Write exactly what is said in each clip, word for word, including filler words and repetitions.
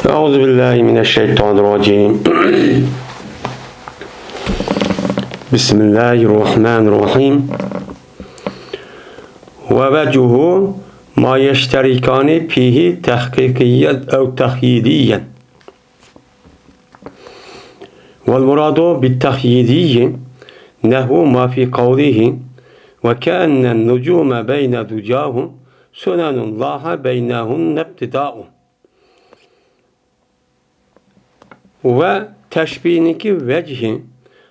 أعوذ بالله من الشيطان الرجيم. بسم الله الرحمن الرحيم. ووجه ما يشتركان فيه تحقيقيا أو تقييديا. والمراد بالتقييدي نحو ما في قوله: وكأن النجوم بين دجاه سنن لاح بينهن ابتداء. ۋە تەشبىھنىڭكى ۋەجھى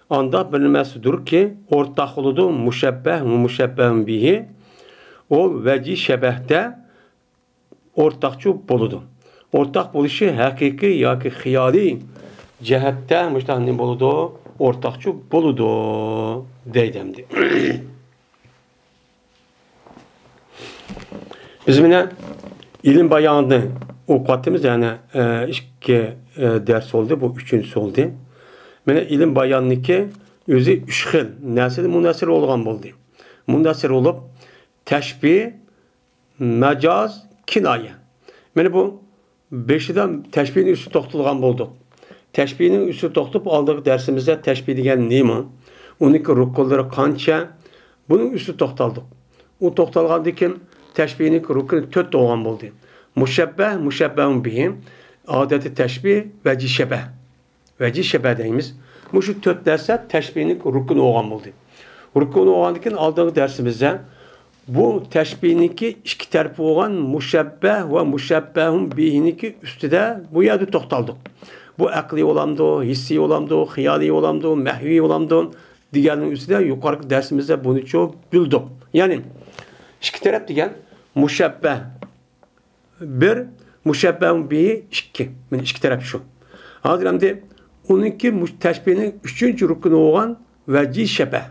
ئانداق بىلمەسلىكتۇركى، ئورتاق بولىدۇ مۇشەببەھ ۋە مۇشەببەھۇن بىھى. ئۇ ۋەجھى شەبەھتە ئورتاقچۇ بولىدۇ. ئورتاق بولۇشى ھەقىقىي ياكى خىيالىي جەھەتتە مۇشۇنداق نېمە بولىدۇ؟ ئورتاقچۇ بولىدۇ دەيدۇ ئەمدى. بىز مانا ئىلىم باياننى ئوقۇۋاتىمىز، يەنى، ئە، ئىككى، ئە، دەرس بولدى، بۇ ئۈچىنچىسى بولدى. مانا ئىلىم باياننىڭكى ئۆزى ئۈچ خىل نەرسىدىن مۇنھەسسىر بولغان بولدى. مۇنھەسسىر بولۇپ، تەشبىھ، مەجاز، كىنايە. مانا بۇ بېشىدا تەشبىھنىڭ ئۈستىدە توختالغان بولدۇق. تەشبىھنىڭ ئۈستىدە توختىلىپ، ئالدىنقى دەرسىمىزدە تەشبىھ دېگەن نېمە؟ ئۇنىڭكى رۇكۇنلىرى قانچە؟ بۇنىڭ ئۈستىدە توختالدۇق. ئۇ توختالغاندىن كېيىن تەشبىھنىڭ رۇكۇنى تۆت بولغان بولدى. مۇشەببەھ، مۇشەببەھۇن بىھى، ئادەتتە تەشبىھ، ۋەجھى شەبەھ. ۋەجھى شەبەھ دەيمىز. مۇشۇ تۆت نەرسە تەشبىھنىڭ رۇكنى بولغان بولدى. رۇكنى بولغاندىن كېيىن ئالدىنقى دەرسىمىزدە بۇ تەشبىھنىڭكى ئىككى تەرىپى بولغان مۇشەببەھ ۋە مۇشەببەھۇن بىھىنىڭكى ئۈستىدە بۇ يەردە توختالدۇق. بۇ ئەقلىي بولامدۇ، ھېسسىي بولامدۇ، خىيالىي بولامدۇ، مەھۋىي بولامدۇ دېگەننىڭ ئۈستىدە يۇقىرىقى دەرسىمىزدە بۇنىچۇ بىلدۇق. يەنى ئىككى تەرەپ دېگەن مۇشەببەھ بىر، مۇشەببەھۇن بىھى ئىككى. مانا ئىككى تەرەپ شۇ. ھازىر ئەمدى ئۇنىڭكى مۇش-، تەشبىھنىڭ ئۈچىنچى رۇكنى بولغان ۋەجھى شەبەھ.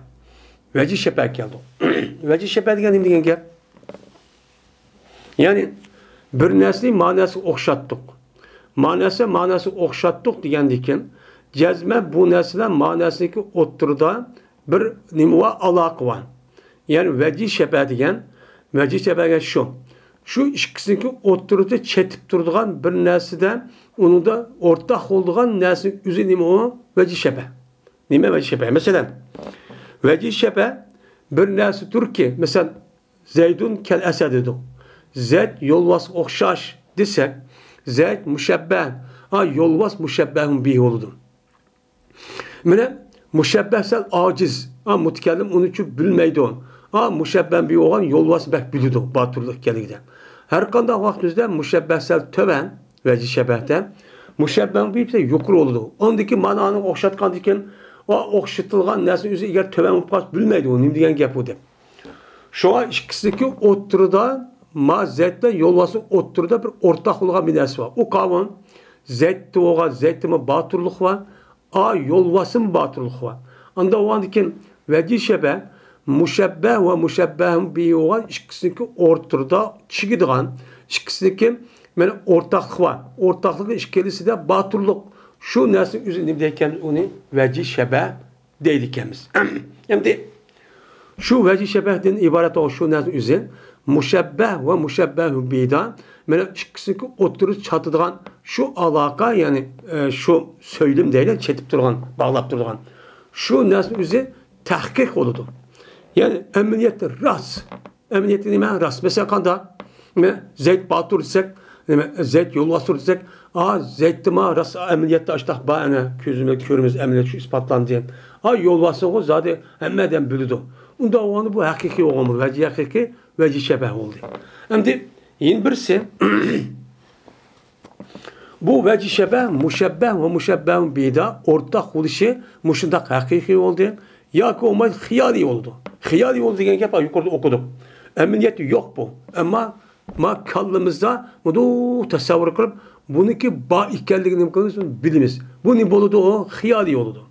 ۋەجھى شەبەھ كەلدى. ۋەجھى شەبەھ دېگەن نېمە دېگەن گەپ؟ يەنى بىر نەرسىنى ماناسىغا ئوخشاتتۇق. ماناسى، ماناسىغا ئوخشاتتۇق دېگەندىن كېيىن جەزمەن بۇ نەرسىلەر ماناسىنىڭكى ئوتتۇرىدا بىر نېمە بار؟ ئالاقە بار. يەنى ۋەجھى شەبەھ دېگەن، ۋەجھى شەبەھ دېگەن شۇ. شۇ ئىككىسىنىڭكى ئوتتۇرىدا چېتىپ تۇرىدىغان بىر نەرسىدە، ئۇنىڭدا ئورتاق بولىدىغان نەرسىنىڭ ئۆزى نېمە ئۇ؟ ۋەجھى شەبەھ. نېمە ۋەجھى شەبەھ؟ مەسىلەن، ۋەجھى شەبەھ بىر نەرسىدۇركى، مەسىلەن، زەيدۇن كەل ئەسەد دېدۇق. زەيد يولۋاسقا ئوخشاش دېسەك، زەيد مۇشەببەھ، ئا، يولۋاس مۇشەببەھۇن بىھى بولىدۇ. مانا مۇشەببەھ سەل ئاجىز. ئا، مۇتەكەللىم ئۇنىچۇ بىلمەيدۇ. ئا، مۇشەببەھ بىھى بولغان يولۋاس بەك بىلىدۇ، باتۇرلۇق ئىكەنلىكىدە. ھەر قانداق ۋاقتىمىزدا مۇشەببەھ سەل تۆۋەن، ۋەجھى شەبەھتە. مۇشەببەھ بىھى يۇقىرى بولىدۇ. ئاندىن كېيىن مانا ئانىغا ئوخشاتقاندىن كېيىن، ئا، ئوخشىتىلغان نەرسە ئۆزى ئەگەر تۆۋەن بولۇپ قالسا بىلمەيدۇ، ئۇ نېمە دېگەن گەپ ئۇ دەپ. شۇڭا ئىككىسىنىڭكى ئوتتۇرىدا، ما زەيد بىلەن يولۋاسنىڭ ئوتتۇرىدا بىر ئورتاق بولغان بىر نەرسە بار. ئۇ قاۋۇن، زەيدتە بولغان، زەيدتىمۇ باتۇرلۇق بار، ئا، يولۋاسنىڭ باتۇرلۇقى بار. ئانداق بولغاندىن كېيىن ۋەجھى شەبەھ، مۇشەببەھ ۋە مۇشەببەھۇن بىھى بولغان ئىككىسىنىڭكى ئوتتۇرىدا چىگىدىغان، ئىككىسىنىڭكى مانا ئورتاقلىقى بار. ئورتاقلىقى ئىككىلىسىدە باتۇرلۇق. شۇ نەرسىنىڭ ئۆزى نېمە دەيدىكەن، ئۇنى ۋەجھى شەبەھ دەيدىكەنمىز. ئەمدى شۇ ۋەجھى شەبەھتىن ئىبارەت بولغان شۇ نەرسە ئۆزى مۇشەببەھ ۋە مۇشەببەھۇن بىھىدا مانا ئىككىسىنىڭكى ئوتتۇرىسى چاتىدىغان شۇ ئالاقە، يەنى، ئە، شۇ سۆيلىم دەيلى، چېتىپ تۇرغان، باغلاپ تۇرىدىغان شۇ نەرسە ئۆزى تەھقىق بولىدۇ. يەنى ئەمەلىيەتتە راست. ئەمەلىيەتتە نېمە؟ راست. مەسىلەن، قانداق؟ نېمە؟ زەيد باتۇر دېسەك، نېمە؟ زەيد يولۋاستۇر دېسەك، ئا، زەيدتىما راست ئەمەلىيەتتە ئاشتاق بار، ئەنە، كۆزىمىز كۆرىمىز، ئەمەلىيەت شۇ ئىسپاتلاندى. ئا، يولۋاسنىغۇ زادى ھەممە ئادەم بىلىدۇ. ئۇنداق بولغاندا بۇ ھەقىقىي بولغان، بۇ ۋەجھى ھەقىقىي، ۋەجھى شەبەھ بولدى. ئەمدى يەنە بىرسى، بۇ ۋەجھى شەبەھ، مۇشەببەھ ۋە مۇشەببەھۇن بىھىدا ئورتاق بولۇشى مۇشۇنداق ھەقىقىي بولدى ياكى بولمايدۇ خىيالىي بولىدۇ. خىيالىي بولىدۇ دېگەن گەپ يۇقىرىدا ئوقۇدۇق. ئەمەلىيەتتە يوق بۇ. ئەمما ما كاللىمىزدا مۇنداق تەسەۋۋۇر قىلىپ، بۇنىڭكى بار ئىكەنلىكىنى نېمە قىلىمىز؟ بىلىمىز. بۇ نېمە بولىدۇ؟ ئۇ خىيالىي بولىدۇ.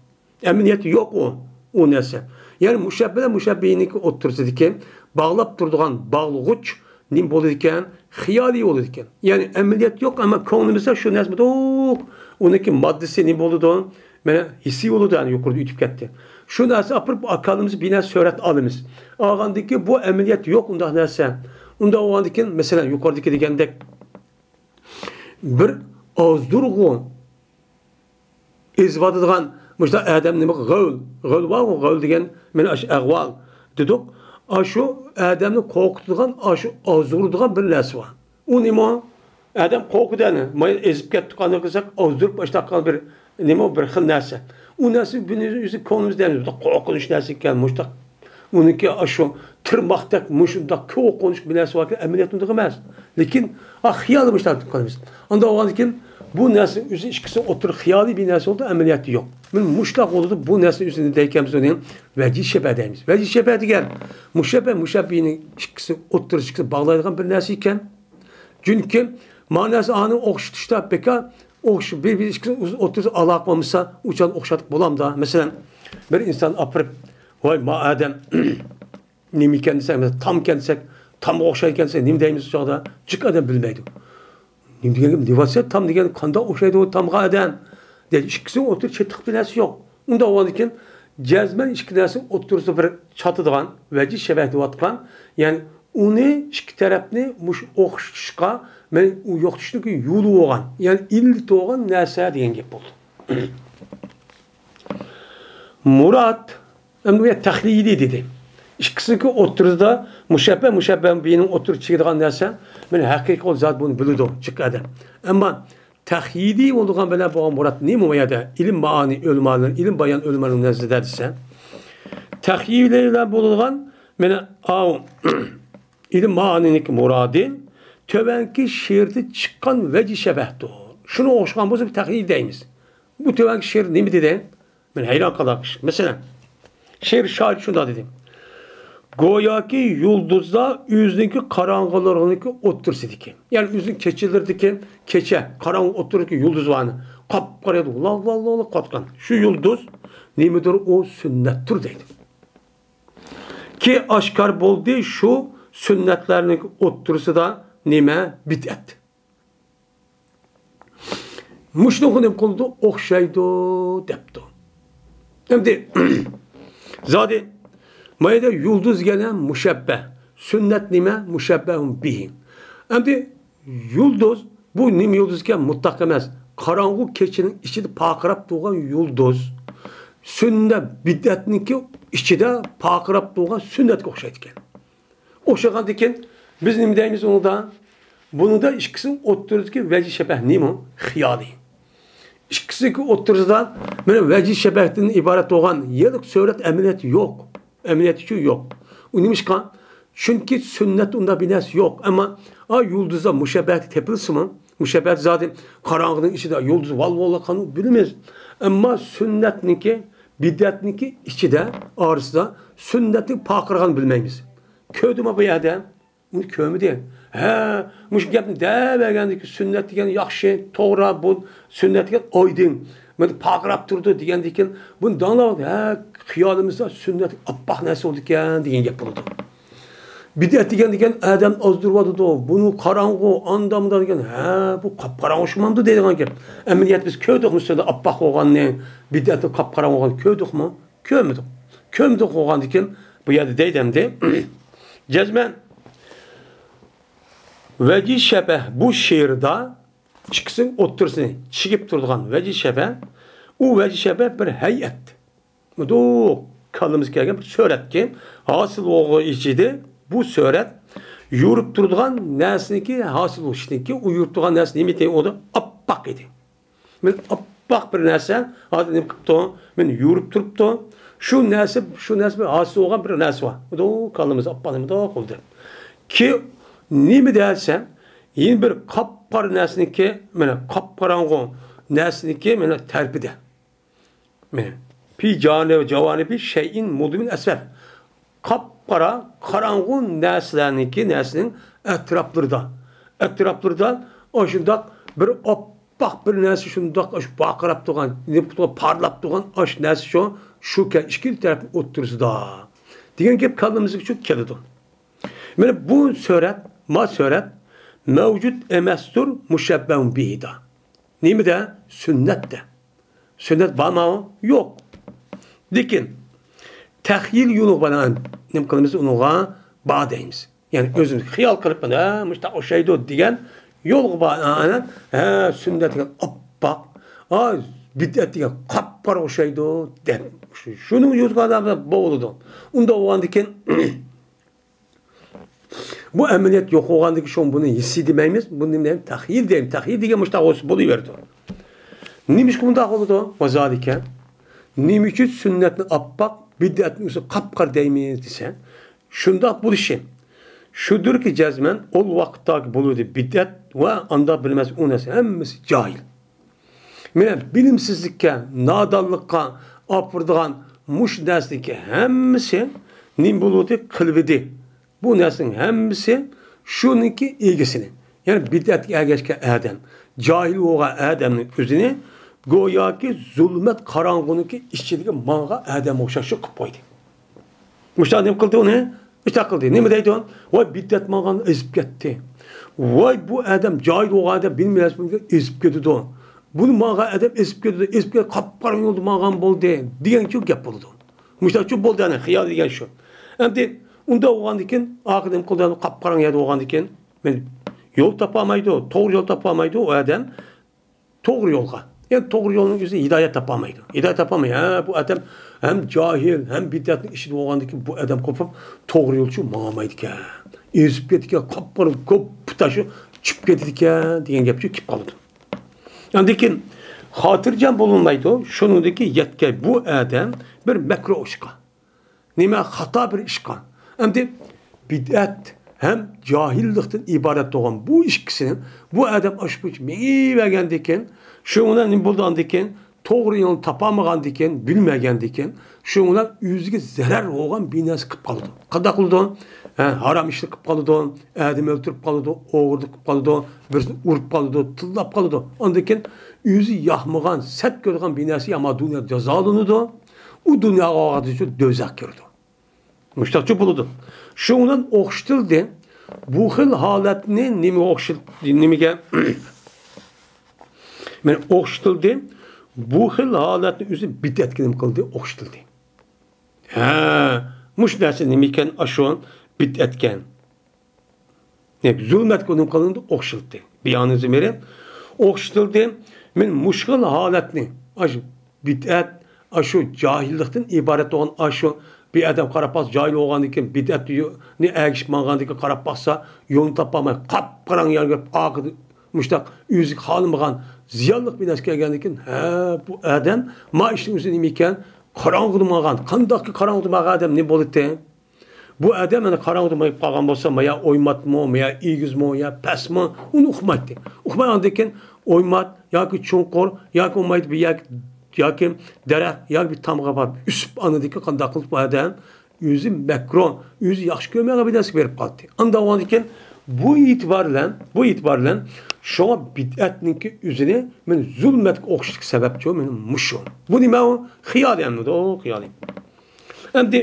ئەمەلىيەتتە يوق ئۇ، ئۇ نەرسە. يەنى مۇشەببەھ بىلەن مۇشەببەھۇننىڭكى ئوتتۇرىسىدىكى باغلاپ تۇرىدىغان باغلىغۇچ نېمە بولىدىكەن؟ خىيالىي بولىدىكەن. يەنى ئەمەلىيەتتە يوق، ئەمما كۆڭلىمىزدە شۇ نەرسە بولىدۇ. ئۇنىڭكى ماددىسى نېمە بولىدۇ؟ مانا ھېسسىي بولىدۇ، يەنى يۇقىرىدا ئۆتۈپ كەتتى. شۇ نەرسە ئاپىرىپ ئاكالىمىز بىنا سۈرەت ئالىمىز. ئالغاندىكى بۇ ئەمەلىيەتتە يوق ئۇنداق نەرسە. ئۇنداق بولغاندىكىن، مەسىلەن، يۇقىرىدىكى دېگەندەك، بىر ئازدۇرغۇ، ئېزىۋاتىدىغان مۇشۇنداق ئادەم نېمە، غەۋل، غەۋل بارغۇ، غەۋل دېگەن مانا ئاشۇ ئەھۋال دېدۇق. ئاشۇ ئادەمنى قورقۇتىدىغان، ئاشۇ ئازدۇرىدىغان بىر نەرسە بار. ئۇ نېمە؟ ئادەم قورقىدۇ ئەنە. مانا ئېزىپ كەتتۇق، ئانداق قىلساق ئازدۇرۇپ، ئاشۇنداق بىر نېمە، بىر خىل نەرسە. ئۇ نەرسە بىزنىڭ ئۆزى كۆڭلىمىزدە، بىر قورقۇنچ نەرسە ئىكەن، مۇشۇنداق ئۇنىڭكى ئاشۇ تىرماقتەك مۇشۇنداق كۆڭۈل قويۇشلۇق بىر نەرسە باركەن، ئەمەلىيەتتە ئۇنداق ئەمەس. لېكىن، ئا، خىيالىي مۇشۇنداق قىلىمىز. ئانداق بولغاندىكىن، بۇ نەرسە ئۆزى ئىككىسى ئوتتۇرا خىيالىي بىر نەرسە بولدى، ئەمەلىيەتتە يوق. مانا مۇشۇنداق بولىدۇ، بۇ نەرسە ئۆزى نېمە دەيكەنمىز ئۇنى؟ ۋەجىھ شەبەھ دەيمىز. ۋەجىھ شەبەھ دېگەن مۇشەببە، مۇشەببىھنىڭ ئىككىسى ئوتتۇرىسى ئىككىسى باغلايدىغان بىر نەرسە ئىكەن. چۈنكى مانا نەرسە ئانىڭ ئوخشىتىشتا بىكار، ئوخش-، بىر، بىر ئىككىسى ئوتتۇرىسى ئالاقە بولمىسا، ئۇچان ئوخشاتقا بولامدا؟ مەسىلەن، بىر ئىنسان ئاپىرىپ، ۋاي، ما ئادەم نېمە ئىكەن دېسەك، مەسىلەن، تامكەن دېسەك، تامغا ئوخشايدىكەن دېسەك، نېمە دەيمىز ئۇ چاغدا؟ جىق ئادەم بىلمەيدۇ. نېمە دېگەن گەپ، نېمە دېسەك، تام دېگەن قانداق ئوخشايدۇ تامغا ئادەم؟ دەيدۇ، ئىككىسىنىڭ ئوتتۇرىسى چېتىق بىر نەرسە يوق. ئۇنداق بولغاندىكىن، جەزمەن ئىككى نەرسىنىڭ ئوتتۇرىسىدا بىر چاتىدىغان، ۋەجىھ شەبەھ دەۋاتقان، يەنى ئۇنى ئىككى تەرەپنى مۇشۇ ئوخشىتىشقا، مەن ئۇ يوقىتىشنىڭ يولى بولغان، يەنى ئىللىتى بولغان نەرسە دېگەن گەپ بولدى. مۇراد، ئەمدى بۇ يەر تەخيىلىي دېدى. ئىككىسىنىڭكى ئوتتۇرىسىدا مۇشەببە، مۇشەببە بىنىڭ ئوتتۇرىسىدا چىقىدىغان نەرسە، مانا ھەقىقىي زات بۇنى بىلىدۇ، جىق ئادەم. ئەمما تەخيىلىي بولىدىغان بىلەن بولغان مۇراد نېمە بۇ يەردە؟ ئىلىم مائانى ئۆلىمالىرى، ئىلىم بايان ئۆلىمالىرىنىڭ نەزىرىدە دېسە، تەخيىلىي بىلەن بولىدىغان، مانا، ئاۋۇ، ئىلىم مائانىنىڭكى مۇرادى تۆۋەنكى شېئىردا چىققان ۋەجىھ شەبەھتۇر. شۇنىڭغا ئوخشىغان بولسا، بىز تەخيىلىي دەيمىز. بۇ تۆۋەنكى شېئىر نېمە دېدى؟ مەن ھەيران قالار ئىش. مەسىلەن، شېئىر شائىرى شۇنداق دېدى. گوياكى يۇلدۇزلار ئۆزىنىڭكى قاراڭغۇلىرىنىڭكى ئوتتۇرىسىدىكى، يەنى ئۆزىنىڭ كېچىلىرىدىكى، كېچە قاراڭغۇ ئوتتۇرىدىكى يۇلدۇز بارنى، قاپقارا، لالا لالا قاتقان شۇ يۇلدۇز نېمىدۇر، ئۇ سۈننەتتۇر دەيدۇ. كى ئاشكار بولدى شۇ سۈننەتلەرنىڭ ئوتتۇرىسىدا نېمە؟ بىدئەت. مۇشۇنىڭغا نېمە قىلىدۇ؟ ئوخشايدۇ دەپتۇ. ئەمدى زادى ما يەردە يۇلدۇز دېگەن مۇشەببە. سۈننەت نېمە؟ مۇشەببەھۇن بىھى. ئەمدى يۇلدۇز، بۇ نېمە يۇلدۇز ئىكەن؟ مۇتلەق ئەمەس. قاراڭغۇ كېچىنىڭ ئىچىدە پارقىراپ تۇرغان يۇلدۇز سۈننەت، بىدئەتنىڭكى ئىچىدە پارقىراپ تۇرغان سۈننەتكە ئوخشايدىكەن. ئوخشىغاندىكىن بىز نېمە دەيمىز ئۇنىڭدا؟ بۇنىڭدا ئىككىسىنىڭ ئوتتۇرىسىدىكى ۋەجىھ شەبەھ نېمە؟ خىيالىي. ئىككىسىنىڭكى ئوتتۇرىسىدا مانا ۋەجىھ شەبەھتىن ئىبارەت بولغان يېرىق سۈرەت ئەمەلىيەتتە يوق. ئەمەلىيەتتىچۇ يوق. ئۇ نېمىشقا؟ چۈنكى سۈننەتتە ئۇنداق بىر نەرسە يوق. ئەمما، ئا، يۇلدۇزدا مۇشەببەھەتى تېپىلسىمۇ، مۇشەببەھەتى زادى قاراڭغۇنىڭ ئىچىدە يۇلدۇز ۋال-ۋاللىقىنى بىلىمىز. ئەمما سۈننەتنىڭكى، بىدئەتنىڭكى ئىچىدە، ئارىسىدا سۈننەتنىڭ پارقىرىغاننى بىلمەيمىز. كۆردىمۇ بۇ يەردە؟ ئۇنى كۆرمىدى. ھە، مۇشۇ گەپنى دەۋەرگەندىكىن، سۈننەت دېگەن ياخشى، توغرا، بۇ سۈننەت دېگەن ئايدىڭ، مانا پارقىراپ تۇرىدۇ دېگەندىكىن، بۇنى داڭلاپ، ھە، خىيالىمىزدا سۈننەت ئاپئاق نەرسە بولىدىكەن دېگەن گەپ بولىدۇ. بىدئەت دېگەن، دېگەن ئادەم ئازدۇرۇۋاتىدۇ، بۇنى قاراڭغۇ، ئاندامدا دېگەن، ھە، بۇ قاپقاراڭغۇ شۇمامدۇ دەيدىغان گەپ. ئەمەلىيەت بىز كۆردۇقمۇ سۈننەت ئاپئاق بولغاننى، بىدئەتنى قاپقاراڭغۇ بولغاننى كۆردۇقمۇ؟ كۆرمىدۇق. كۆرمىدۇق بولغاندىكىن، بۇ يەردە دەيدۇ ئەمدى. جەزمەن ۋەجىھ شەبەھ بۇ شېئىردا ئىككىسىنىڭ ئوتتۇرىسىنى چىگىپ تۇرىدىغان ۋەجىھ شەبەھ، ئۇ ۋەجىھ شەبەھ بىر ھەيئەت. مۇنداق كاللىمىزغا كەلگەن بىر سۈرەتكى ھاسىل بولغۇ ئىچىدە بۇ سۈرەت يورۇپ تۇرىدىغان نەرسىنىڭكى ھاسىل بولۇشىنىڭكى، ئۇ يورۇپ تۇرغان نەرسە نېمە ئىكەن؟ ئۇ ئاپئاق ئىدى. مەن ئاپئاق بىر نەرسە، ھازىر نېمە قىپتۇ؟ مەن يورۇپ تۇرۇپتۇ. شۇ نەرسە، شۇ نەرسە بىر ھاسىل بولغان بىر نەرسە بار. ئۇدۇ كاللىمىز ئاپئاق نېمە قىلدى. كى نېمە دېسە، يەنە بىر قاپقارا نەرسىنىڭكى، مانا قاپقاراڭغۇ نەرسىنىڭكى، مانا تەرىپىدە. مانا، پى جانىبى، جاۋانىبى شەيئىن مۇزلىمىن ئەسۋەد. قاپقارا، قاراڭغۇ نەرسىلەرنىڭكى، نەرسىنىڭ ئەتراپلىرىدا، ئەتراپلىرىدا ئاشۇنداق بىر ئاپئاق بىر نەرسە، شۇنداق ئاشۇ پارقىراپ تۇرغان، نېمە قىلىپ پارلاپ تۇرغان ئاشۇ نەرسە شۇ، شۇ ئىككى تەرەپنىڭ ئوتتۇرىسىدا دېگەن گەپ كاللىمىزغا چۈشۈپ كېلىدۇ. مانا بۇ سۈرەت، ما سۈرەت مەۋجۇت ئەمەستۇر مۇشەببەھۇن بىھىدا. نېمىدە؟ سۈننەتتە. سۈننەت بارمۇ؟ يوق. لېكىن تەخيىل يولى بىلەن نېمە قىلىمىز؟ ئۇنىڭغا بار دەيمىز. يەنى ئۆزىمىز خىيال قىلىپ، مانا مۇشۇنداق ئوخشايدۇ دېگەن يولغا بار، ئانا، ھە، سۈننەت دېگەن ئاپئاق، ھە، بىدئەت دېگەن قاپقارا ئوخشايدۇ، دەپ. شۇ، شۇنىڭ يۈزىگە ئادەم بولىدۇ. ئۇنداق بولغاندىكىن، بۇ ئەمەلىيەت يوق بولغاندىكىن، شۇڭا بۇنى ھېسسىي دېمەيمىز، بۇنى نېمە دەيمىز؟ تەخيىل دەيمىز. تەخيىل دېگەن مۇشۇنداق بولسا بولۇۋېرىدۇ. نېمىشقا بۇنداق بولىدۇ؟ ۋازالىكەن. نېمە ئۈچۈن سۈننەتنى ئاپئاق، بىدئەتنى بولسا قاپقارا دەيمىز دېسە، شۇنداق بولۇشى شۇدۇركى، جەزمەن ئول ۋاقىتتاكى بولۇۋىدى بىدئەت ۋە ئاندا بىلمەس ئۇ نەرسە ھەممىسى جاھىل. مانا بىلىمسىزلىككە، نادانلىققا ئاپىرىدىغان مۇشۇ نەرسىنىڭكى ھەممىسى نېمە بولۇۋىدى؟ قىلىۋىدى. بۇ نەرسىنىڭ ھەممىسى شۇنىڭكى ئىگىسىنى، يەنى بىدئەتكە ئەگەشكەن ئادەم، جاھىل بولغان ئادەمنىڭ ئۆزىنى گوياكى زۇلمەت قاراڭغۇنىڭكى ئىچىدىكى ماڭغان ئادەمگە ئوخشاش قىلىپ قويدى. مۇشۇنداق نېمە قىلدى ئۇنى؟ مۇشۇنداق قىلدى. نېمە دەيدۇ؟ ۋاي، بىدئەت ماڭغان ئېزىپ كەتتى. ۋاي، بۇ ئادەم جاھىل بولغان ئادەم بىلمەيۋاتىدۇ، ئېزىپ كېتىدۇ. بۇنى ماڭغان ئادەم ئېزىپ كېتىدۇ، ئېزىپ كېتىپ قاپقارا يولدا ماڭغان بولدى دېگەنچۇ گەپ بولىدۇ. مۇشۇنداقچۇ بولدى، يەنى خىيال دېگەن شۇ. ئەمدى ئۇنداق بولغاندىكىن، ئاخىرى نېمە قىلدى؟ قاپقاراڭغۇ يەردە بولغاندىكىن، مەن يول تاپالمايدۇ، توغرا يول تاپالمايدۇ ئۇ ئادەم. توغرا يولغا. يەنى توغرا يولنىڭ ئۆزى ھىدايەت تاپالمايدۇ. ھىدايەت تاپالماي. ھە، بۇ ئادەم ھەم جاھىل، ھەم بىدئەتنىڭ ئىچىدە بولغاندىكىن، بۇ ئادەم قوپۇپ، توغرا يولچۇ ماڭالمايدىكەن. ئېزىپ كېتىدىكەن، قاپقارا كوپپا تاش چۈشۈپ كېتىدىكەن دېگەن گەپچۇ كېلىپ قالىدۇ. ئاندىن كېيىن خاتىرجەم بولۇنمايدۇ. شۇنىڭدىن كېيىن يەتكەي بۇ ئادەم بىر مەكرۇ ئىشقا. نېمە خاتا بىر ئىشقا. ئەمدى بىدئەت ھەم جاھىللىقتىن ئىبارەت بولغان بۇ ئىككىسىنى بۇ ئادەم ئاشۇ بويىچە مېڭىۋەرگەندىكىن، شۇ بىلەن نېمە بولىدۇ ئاندىكىن؟ توغرا يولنى تاپالمىغاندىكىن، بىلمىگەندىكىن، شۇ بىلەن ئۆزىگە زەرەر بولغان بىر نەرسە قىلىپ قالىدۇ. قانداق قىلىدۇ؟ ھە، ھارام ئىشنى قىلىپ قالىدۇ، ئادەم ئۆلتۈرۈپ قالىدۇ، ئوغرىلىق قىلىپ قالىدۇ، بىرسىنى ئۇرۇپ قالىدۇ، تىللاپ قالىدۇ. ئاندىن كېيىن ئۆزى ياقمىغان، سەت كۆرىدىغان بىر نەرسە يامان دۇنيادا جازالىنىدۇ. ئۇ دۇنياغا بارغاندىن كېيىن دوزاخقا كىرىدۇ. مۇشۇنداقچە بولىدۇ. شۇنىڭ بىلەن ئوخشىتىلدى. بۇ خىل ھالەتنى نېمىگە ئوخشىتىلدى؟ نېمىگە؟ مانا ئوخشىتىلدى. بۇ خىل ھالەتنى ئۆزى بىدئەتكە نېمە قىلدى؟ ئوخشىتىلدى. ھە، مۇشۇ نەرسە نېمىكەن؟ ئاشۇ بىدئەتكەن. دەپ زۇلمەتكە نېمە قىلىندى؟ ئوخشىتىلدى. بىيانى زىمىرى ئوخشىتىلدى. مەن مۇشۇ خىل ھالەتنى، ئاشۇ بىدئەت، ئاشۇ جاھىللىقتىن ئىبارەت بولغان، ئاشۇ بىر ئادەم قاراپ باقسا، جاھىل بولغاندىن كېيىن، بىدئەتنى ئەگىشىپ ماڭغاندىن كېيىن قاراپ باقسا، يولنى تاپالماي، قاپقاراڭغۇ يەرگە كىرىپ، ئاخىرىدا مۇشۇنداق ئۆزى خالىمىغان زىيانلىق بىر نەرسىگە كەلگەندىن كېيىن، ھە، بۇ ئادەم ما ئىشنىڭ ئۆزى نېمە ئىكەن؟ قاراڭغۇدا ماڭغان. قانداقكى قاراڭغۇدا ماڭغان ئادەم نېمە بولىدۇ؟ بۇ ئادەم ئەنە قاراڭغۇدا مېڭىپ قالغان بولسا، مايا ئويماتمۇ، مايا ئېگىزمۇ، يا پەسمۇ، ئۇنى ئۇقمايتتى. ئۇقماي ئاندىن كېيىن ئويمات ياكى چوڭقۇر ياكى بولمايدۇ بىر يەر، ياكى دەرەخ ياكى بىر تامغا باپ ئۈسۈپ، ئاندىن كېيىن قانداق قىلىپ بۇ ئادەم ئۆزى مەكرۇھ، ئۆزى ياخشى كۆرمەيدىغان بىر نەرسىگە بېرىپ قالدى. ئاندىن كېيىن بۇ ئېتىبار بىلەن، بۇ ئېتىبار بىلەن شۇڭا بىدئەتنىڭكى ئۆزىنى مەن زۇلمەتكە ئوخشىتىشلىق سەۋەبچۇ مېنىڭ مۇشۇ. بۇ نېمە ئۇ؟ خىيالى ئەمدى، خىيالى. ئەمدى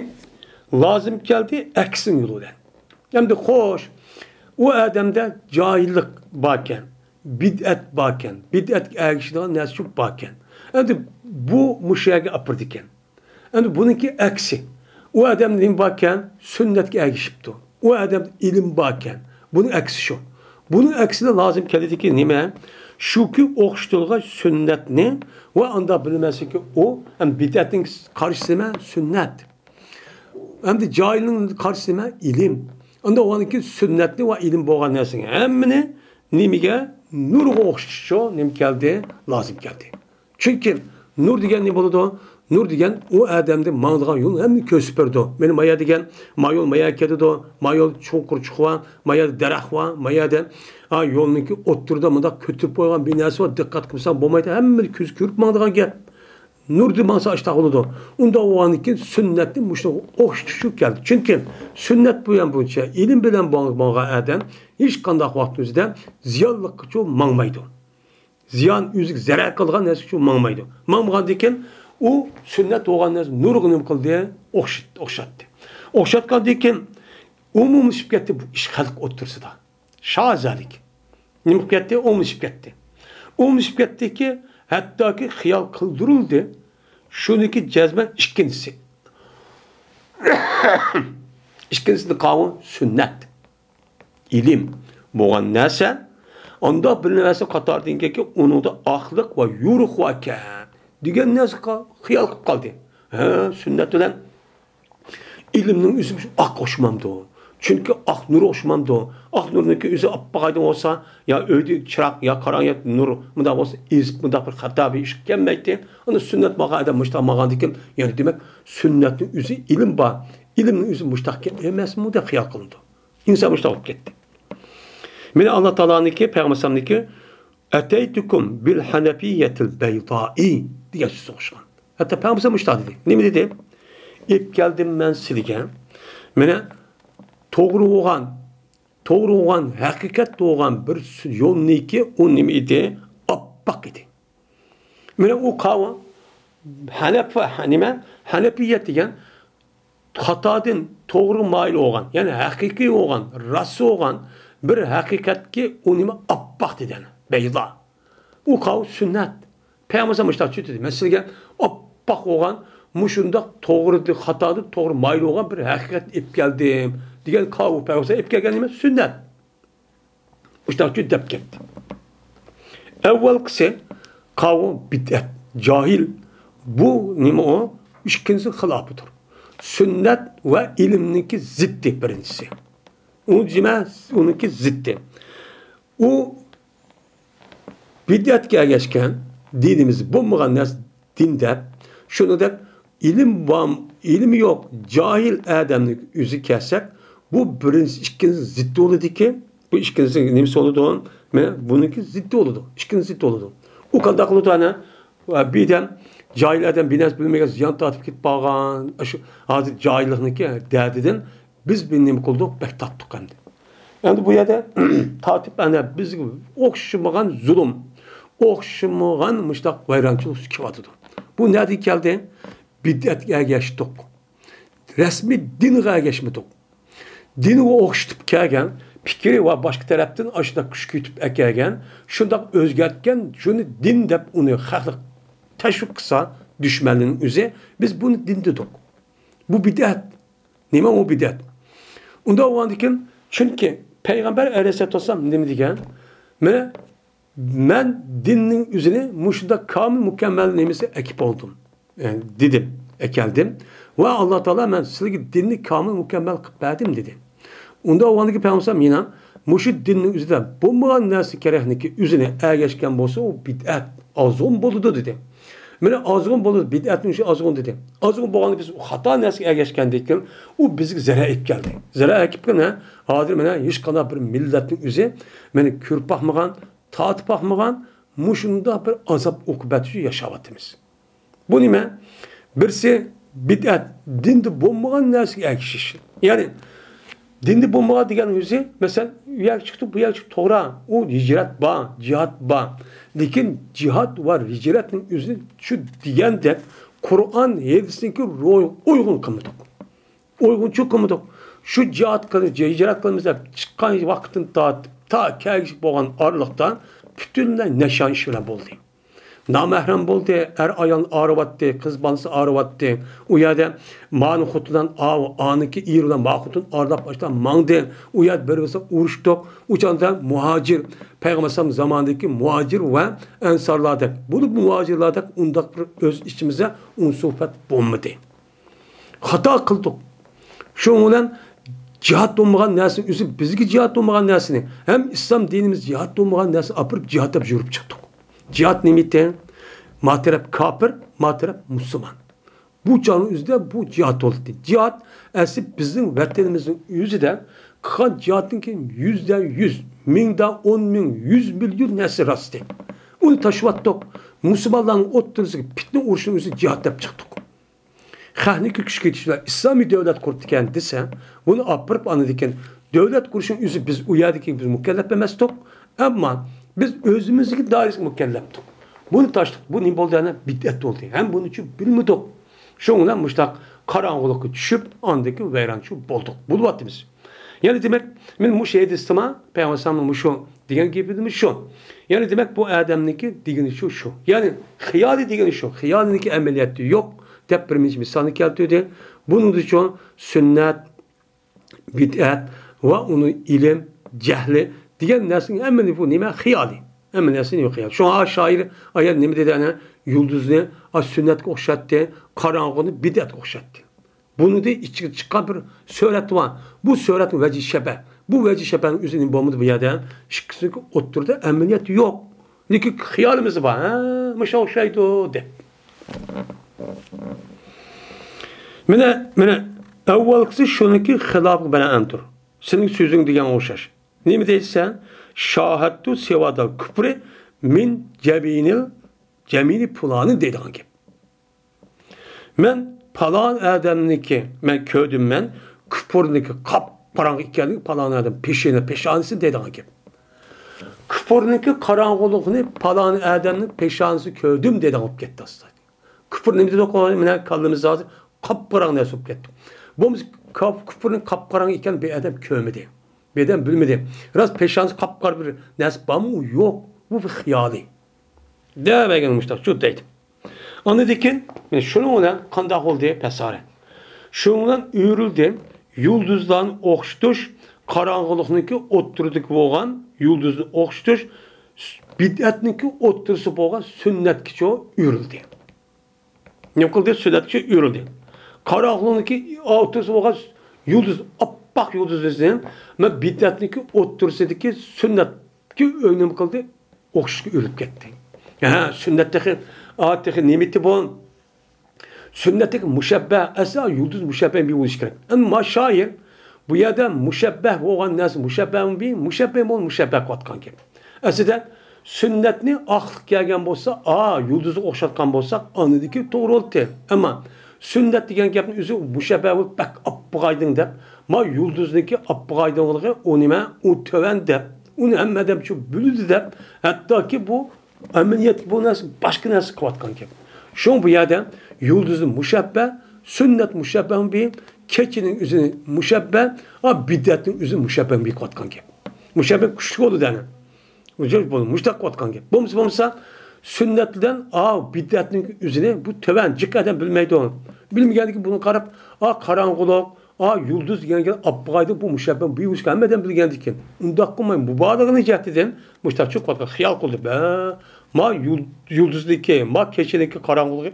لازىم كەلدى ئەكسىنىڭ يولى بىلەن. ئەمدى خوش، ئۇ ئادەمدە جاھىللىق باركەن، بىدئەت باركەن، بىدئەتكە ئەگىشىدىغان نەرسە شۇ باركەن. ئەمدى بۇ مۇشۇ يەرگە ئاپىرىدىكەن. ئەمدى بۇنىڭكى ئەكسى. ئۇ ئادەمدە نېمە باركەن؟ سۈننەتكە ئەگىشىپتۇ. ئۇ ئادەمدە ئىلىم باركەن. بۇنىڭ ئەكسى شۇ. بۇنىڭ ئەكسىدە لازىم كېلىدىكى نېمە؟ شۇكى، ئوخشىتىلغان سۈننەتنى ۋە ئاندا بىلمەسلىكى ئۇ، ھەم بىدئەتنىڭ قارشىسى نېمە؟ سۈننەت. ئەمدى جاھىلنىڭ قارشىسى نېمە؟ ئىلىم. ئاندا ئۇنىڭكى سۈننەتنى ۋە ئىلىم بولغان نەرسىنى ھەممىنى نېمىگە؟ نۇرغا ئوخشىتىشچۇ نېمە كەلدى؟ لازىم كەلدى. چۈنكى نۇر دېگەن نېمە بولىدۇ؟ نۇر دېگەن ئۇ ئادەمدە ماڭىدىغان يول ھەممىنى كۆرسىتىپ بېرىدۇ. مانا مايا دېگەن، ما يول مايا كېتىدۇ، ما يول چوڭقۇر چۈقى بار، ما يەردە دەرەخ بار، ما يەردە، ھا، يولنىڭكى ئوتتۇرىدا مۇنداق كۆتۈرۈپ قويغان بىر نەرسە بار، دىققەت قىلمىساڭ بولمايدۇ، ھەممىنى كۆز كۆرۈپ ماڭىدىغان گەپ. نۇردا ماڭسا ئاشتاق بولىدۇ. ئۇنداق بولغاندىن كېيىن سۈننەتنى مۇشۇنىڭغا ئوخشىتىشى كەلدى. چۈنكى سۈننەت بۇ يەن بويىچە ئىلىم بىلەن ماڭغان ئادەم ھېچقانداق ۋاقىتنىڭ ئۆزىدە زىيانلىققىچۇ ماڭمايدۇ. زىيان، ئۆزىگە زەرەر قىلىدىغان نەرسىگىچۇ ماڭمايدۇ. ماڭمىغاندىن كېيىن ئۇ سۈننەت بولغان نەرسە نۇرغا نېمە قىلدى؟ ئوخشىتتى، ئوخشاتتى. ئوخشاتقاندىن كېيىن ئومۇملىشىپ كەتتى بۇ ئىش خەلق ئوتتۇرىسىدا. شازادىكى. نېمە قىلىپ كەتتى؟ ئومۇملىشىپ كەتتى. ئومۇملىشىپ كەتتىكى، ھەتتاكى خىيال قىلدۇرۇلدى. شۇنىڭكى جەزمەن ئىككىنچىسى. ئىككىنچىسىدە قالغان سۈننەت. ئىلىم بولغان نەرسە، ئانداق بىلىنىۋەرسە قاتاردىن كېيىن ئۇنىڭدا ئاقلىق ۋە يورۇق باركەن دېگەن نەرسىگە خىيال قىلىپ قالدى. ھە، سۈننەت بىلەن ئىلىمنىڭ ئۆزى ئاق ئوخشىمامدۇ؟ چۈنكى ئاق نۇر ئوخشىمامدۇ؟ ئاق نۇرنىڭكى ئۆزى ئاپئاق ئايدىڭ بولسا، يا ئۆيدە چىراغ، يا قاراڭغۇ، يا نۇر، مۇنداق بولسا ئېزىپ، مۇنداق بىر خاتا بىر ئىش كەلمەيتتى. ئانا سۈننەت ماڭغان ئادەم مۇشتاق ماڭغاندىكىن، يەنى دېمەك، سۈننەتنىڭ ئۆزى ئىلىم بار، ئىلىمنىڭ ئۆزى مۇشتاق ئەمەسمۇ دەپ خىيال قىلىنىدۇ. ئىنسان مۇشتاق بولۇپ كەتتى. مانا ئاللا تائالانىڭكى، پەيغەمبەر ئەلەيھىسسالامنىڭكى، «ئەتەيتۇكۇم بىل ھەنەپىيەتىل بەيدائى» دېگەن سۆزىگە ئوخشىغان. ھەتتا پەيغەمبەر مۇشۇنداق دېدى. نېمە دېدى؟ «ئېلىپ كەلدىم مەن سىلىگە، مانا، توغرا بولغان، توغرا بولغان، ھەقىقەت بولغان بىر يولنىكى ئۇ نېمە ئىدى؟ ئاپئاق ئىدى.» مانا ئۇ قاۋۇ ھەنەپ، نېمە؟ ھەنەپىيەت دېگەن خاتادىن توغرىغا مايىل بولغان، يەنى ھەقىقىي بولغان، راست بولغان بىر ھەقىقەتكە ئۇ نېمە ئاپئاق دېگەن، بەيزا. ئۇ قاۋۇ سۈننەت. پەيغەمبەر مۇشۇنداق چۈشەندۈردى. مەن سىلەرگە ئاپئاق بولغان، مۇشۇنداق توغرىدىن خاتادىن توغرا مايىل بولغان بىر ھەقىقەت ئېلىپ كەلدىم دېگەن قاۋۇ پەيغەمبەر ئېلىپ كەلگەن نېمە؟ سۈننەت. مۇشۇنداق چۈشەندۈرۈپ كەتتى. ئەۋۋەلقىسى قاۋۇ بىدئەت، جاھىل. بۇ نېمە ئۇ؟ ئىككىنچىسى خىلاپىدۇر. سۈننەت ۋە ئىلىمنىڭكى زىددى بىرىنچىسى. ئۇ نېمە؟ ئۇنىڭكى زىددى. ئۇ بىدئەتكە ئەگەشكەن، دىنىمىز بولمىغان نەرسە دىن دەپ، شۇنى دەپ، ئىلىم بار، ئىلىم يوق، جاھىل ئادەمنىڭ يۈزىگە كەلسەك، بۇ بىرىنچىسى، ئىككىنچىسى زىددى بولىدىكەن. بۇ ئىككىنچىسى نېمىسى بولىدۇ؟ مانا بۇنىڭكى زىددى بولىدۇ. ئىككىنچى زىددى بولىدۇ. ئۇ قانداق قىلىدۇ ئەنە؟ بىردەم جاھىل ئادەم بىر نەرسە بىلمىگەن زىيان تارتىپ كېتىپ قالغان، شۇ ھازىر جاھىللىقنىڭكى دەردىدىن بىز بىر نېمە قىلدۇق؟ بەك تارتتۇق ئەمدى. ئەمدى بۇ يەردە تارتىپ ئەنە بىزگە ئوخشىمىغان زۇلۇم، ئوخشىمىغان مۇشۇنداق ۋەيرانچىلىق كېلىۋاتىدۇ. بۇ نەدىن كەلدى؟ بىدئەتكە ئەگەشتۇق. رەسمىي دىنغا ئەگەشمىدۇق. دىنغا ئوخشىتىپ كەلگەن، پىكرى ۋە باشقا تەرەپتىن ئاشۇنداق كۈچ كۈيتۈپ ئەكەلگەن، شۇنداق ئۆزگەرتكەن، شۇنى دىن دەپ ئۇنى خەقلىك تەشۋىق قىلسا دۈشمەنلىرىنىڭ ئۆزى، بىز بۇنى دىن دېدۇق. بۇ بىدئەت. نېمە ئۇ بىدئەت؟ ئۇنداق بولغاندىكىن، چۈنكى پەيغەمبەر ئەلەيھىسسالاتۇ ۋەسسالام نېمە دېگەن؟ مانا، مەن دىننىڭ ئۆزىنى مۇشۇنداق كامىل، مۇكەممەل نېمىسى ئەكىپ بولدۇم، ئە، دېدىم، ئەكەلدىم. ۋە ئاللا تائالا مەن سىلەرگە دىننى كامىل، مۇكەممەل قىلىپ بەردىم، دېدى. ئۇنداق بولغاندىكىن پەيغەمبەر يەنە مۇشۇ دىننىڭ ئۆزىدە بولمىغان نەرسە كېرەكنىكى ئۆزىنى ئەگەشكەن بولسا، ئۇ بىدئەت، ئازغۇن بولىدۇ، دېدى. مانا ئازغۇن بولىدۇ، بىدئەتنىڭ ئىشى ئازغۇن دېدى. ئازغۇن بولغاندا بىز خاتا نەرسىگە ئەگەشكەندىن كېيىن، ئۇ بىزگە زەرەر ئېلىپ كەلدى. زەرەر ئەكىپ كەلگەن، ھە؟ ھازىر مانا ھېچقانداق بىر مىللەتنىڭ ئۆزى مانا كۆرۈپ باقمىغان، تارتىپ باقمىغان مۇشۇنداق بىر ئازاب ئوقۇبەت ئۈچۈن ياشاۋاتىمىز. بۇ نېمە؟ بىرسى بىدئەت، دىندا بولمىغان نەرسىگە ئەگىشىش. يەنى دىندا بولمىغان دېگەن ئۆزى، مەسىلەن، ئۇ يەرگە چىقتۇق، بۇ يەرگە چىقتۇق، توغرا، ئۇ ھىجرەت بار، جىھاد بار. لېكىن جىھاد ۋە ھىجرەتنىڭ ئۆزى شۇ دېگەندەك قۇرئان، ھەدىسنىڭكى روھىغا ئۇيغۇن قىلمىدۇق. ئۇيغۇنچىلىق قىلمىدۇق. شۇ جىھاد قىل-، ھىجرەت قىلىمىز دەپ چىققان ۋاقىتتىن تارتىپ تا كەلگۈسى بولغان ئارىلىقتا پۈتۈنلەي نەشان ئىش بىلەن بولدى. نامەھرەم بولدى، ئەر ئايال ئايرىۋەتتى، قىز بالىسى ئايرىۋەتتى. ئۇ يەردە مانى خوتۇن بىلەن ئاۋۇ، ئانىكى ئېرى بىلەن ما خوتۇن ئايرىلاپ ئاشتا ماڭدى. ئۇ يەردە بىر بىرسى ئۇرۇشتۇق. ئۇ چاغدا مۇھاجىر، پەيغەمبەر ئەلەيھىسسالام زامانىدىكى مۇھاجىر ۋە ئەنسارلاردەك، بولۇپمۇ مۇھاجىرلاردەك ئۇنداق بىر ئۆز ئىچىمىزدە ئۇنسۇپەت بولمىدى. خاتا قىلدۇق. شۇنىڭ بىلەن جىھاد بولمىغان نەرسىنى ئۆزى بىزگە جىھاد بولمىغان نەرسىنى، ھەم ئىسلام دىنىمىز جىھاد بولمىغان نەرسىنى ئاپىرىپ جىھاد دەپ يۈرۈپ چىقتۇق. جىھاد نېمىتى؟ ما تەرەپ كاپىر، ما تەرەپ مۇسۇلمان. بۇ چاغنىڭ ئۆزىدە بۇ جىھاد بولدى. جىھاد ئەسلى بىزنىڭ ۋەتىنىمىزنىڭ ئۆزىدە قىلغان جىھادتىن كېيىن يۈزدە يۈز، مىڭدا ئون مىڭ، يۈز مىليون نەرسە راستى. ئۇنى تاشلىۋەتتۇق. مۇسۇلمانلارنىڭ ئوتتۇرىسىغا پىتنە ئۇرۇشنىڭ ئۆزى جىھاد دەپ چىقتۇق. خەقنىڭكى كۈچ كېتىشى بىلەن ئىسلامىي دۆلەت قۇرۇپتىكەن دېسە، بۇنى ئاپىرىپ ئاندىن كېيىن دۆلەت قۇرۇشنىڭ ئۆزى بىز ئۇ يەردىكى بىز مۇكەللەپ ئەمەستۇق. ئەمما بىز ئۆزىمىزنىڭكى دائىرىسىگە مۇكەللەپتۇق. بۇنى تاشلىدۇق. بۇ نېمە بولدى؟ يەنە بىدئەت بولدى. ھەم بۇنى چۈ بىلمىدۇق. شۇنىڭ بىلەن مۇشۇنداق قاراڭغۇلۇققا چۈشۈپ، ئاندىن كېيىن ۋەيرانچى بولدۇق. بولۇۋاتىمىز. يەنى دېمەك، مەن مۇشۇ ھەدىستىما پەيغەمبەر ئەلەيھىسسالامنىڭ مۇشۇ دېگەن گېپىمۇ شۇ. يەنى دېمەك، بۇ ئادەمنىڭكى دېگىنى شۇ، شۇ. يەنى خىيالى دېگىنى شۇ. خىيالىنىڭكى ئەمەلىيەتتە يوق دەپ بىر نەچچە مىسالنى كەلتۈردى. بۇنىڭ ئۈچۈن سۈننەت، بىدئەت ۋە ئۇنىڭ ئىلىم، جەھلى، دېگەن نەرسىنىڭ ھەممىنى بۇ نېمە؟ خىيالى. ھەممە نەرسىنى يوق خىيال. شۇڭا شائىر ئايەت نېمە دېدى ئەنە؟ يۇلدۇزنى، ئا، سۈننەتكە ئوخشاتتى، قاراڭغۇنى بىدئەتكە ئوخشاتتى. بۇنىڭدىن ئىچىگە چىققان بىر سۈرەت بار. بۇ سۈرەتنىڭ ۋەجھى شەبەھ. بۇ ۋەجھى شەبەھنىڭ ئۆزى نېمە بولمىدى بۇ يەردە؟ ئىككىسىنىڭ ئوتتۇرىدا ئەمەلىيەت يوق. لېكىن خىيالىمىزدا بار. ھە، مۇشۇ ئوخشايدۇ دەپ. مانا، مانا، ئەۋۋەلكىسى شۇنىڭكى خىلاپى بىلەن ئەنتۇر. سېنىڭ سۆزۈڭ دېگەن ئوخشاش. نېمە دەيسەن؟ شاھەتتۇ سېۋادال كۇپرى مىن جەبىنىل جەمىلى پۇلانى دەيدىغان گەپ. مەن پالان ئادەمنىڭكى، مەن كۆردۈم، مەن كۇپۇرنىڭكى قاپقاراڭغۇ ئىكەنلىكى پالان ئادەم پېشىنە، پېشانىسى دەيدىغان گەپ. كۇپۇرنىڭكى قاراڭغۇلۇقىنى پالان ئادەمنىڭ پېشانىسى كۆردۈم دەيدىغان بولۇپ كەتتى ئاستا. كۇپۇر نېمە دېدۇق؟ مانا كاللىمىزدا ھازىر قاپقاراڭغۇ نەرسە بولۇپ كەتتى. بولمىسا كاپ-، كۇپۇرنىڭ قاپقاراڭغۇ ئىكەنلىكىنى بىر ئادەم كۆرمىدى. بىر ئادەم بىلمىدى. راست پېشانىسى قاپقارا بىر نەرسە بارمۇ؟ يوق. بۇ بىر خىيالى. دەۋەرگەن مۇشتاق شۇ دەيدۇ. ئاندىن كېيىن، مانا شۇنىڭ بىلەن قانداق بولدى پەسارە؟ شۇنىڭ بىلەن ئۆرۈلدى. يۇلدۇزلارنى ئوخشىتىش، قاراڭغۇلۇقنىڭكى ئوتتۇرىدىكى بولغان يۇلدۇزنى ئوخشىتىش، بىدئەتنىڭكى ئوتتۇرىسى بولغان سۈننەتكىچە ئۆرۈلدى. نېمە قىلدى؟ سۈننەتكىچە ئۆرۈلدى. قاراڭغۇلۇقنىڭكى ئوتتۇرىسى بولغان يۇلدۇز، ئاپئاق يۇلدۇزنى، مانا بىدئەتنىڭكى ئوتتۇرىسىدىكى سۈننەتكە ئۆ-، نېمە قىلدى؟ ئوخشاشقا ئۆرۈلۈپ كەتتى. ھە، سۈننەت تېخى، ئا، تېخى نېمىتى بۇ؟ سۈننەتتىكى مۇشەببە، ئەسلى يۇلدۇز مۇشەببە بولۇشى كېرەك. ئەمما شائىر بۇ يەردە مۇشەببە بولغان نەرسە مۇشەببەمۇ بى، مۇشەببە بولغان مۇشەببە قىلىۋاتقان گەپ. ئەسلىدە سۈننەتنى ئاقلىق كەلگەن بولسا، ئا، يۇلدۇزغا ئوخشاتقان بولساق، ئاندىكى توغرا بولاتتى. ئەمما سۈننەت دېگەن گەپنى ئۆزى مۇشەببە بولۇپ بەك ئاپئاق ئايدىڭ دەپ، ما يۇلدۇزنىڭكى ئاپئاق ئايدىڭلىقى ئۇ نېمە؟ ئۇ تۆۋەن دەپ، ئۇنى ھەممە ئادەم شۇ بىلىدۇ دەپ، ھەتتاكى بۇ ئەمەلىيەتتە بۇ نەرسە باشقا نەرسە قىلىۋاتقان گەپ. شۇڭا بۇ يەردە يۇلدۇزنى مۇشەببە، سۈننەت مۇشەببەمۇ بى، كېچىنىڭ ئۆزىنى مۇشەببە، ئا، بىدئەتنىڭ ئۆزىنى مۇشەببەمۇ بى قىلىۋاتقان گەپ. مۇشەببە كۈچلۈك بولىدۇ دەنە. مۇشتاق قىلىۋاتقان گەپ. بولمىسا، بولمىسا، سۈننەت بىلەن، ئا، بىدئەتنىڭ ئۆزىنى بۇ تۆۋەن جىق ئادەم بىلمەيدۇ. بىلمىگەندىكىن بۇنى قاراپ، ئا، قاراڭغۇلۇق، ئا، يۇلدۇز دېگەن گەپ ئاپئاق ئايدىڭ، بۇ مۇشەببە بى بولۇشىنى ھەممە ئادەم بىلگەندىكىن. ئۇنداق قىلماي، مۇبالىغىنىڭ جەھىتىدىن مۇشتاق چىقىۋاتقان خىيال قىلدى. بە، ما يۇل-، يۇلدۇزنىڭكى، ما كېچىنىڭكى قاراڭغۇلۇقى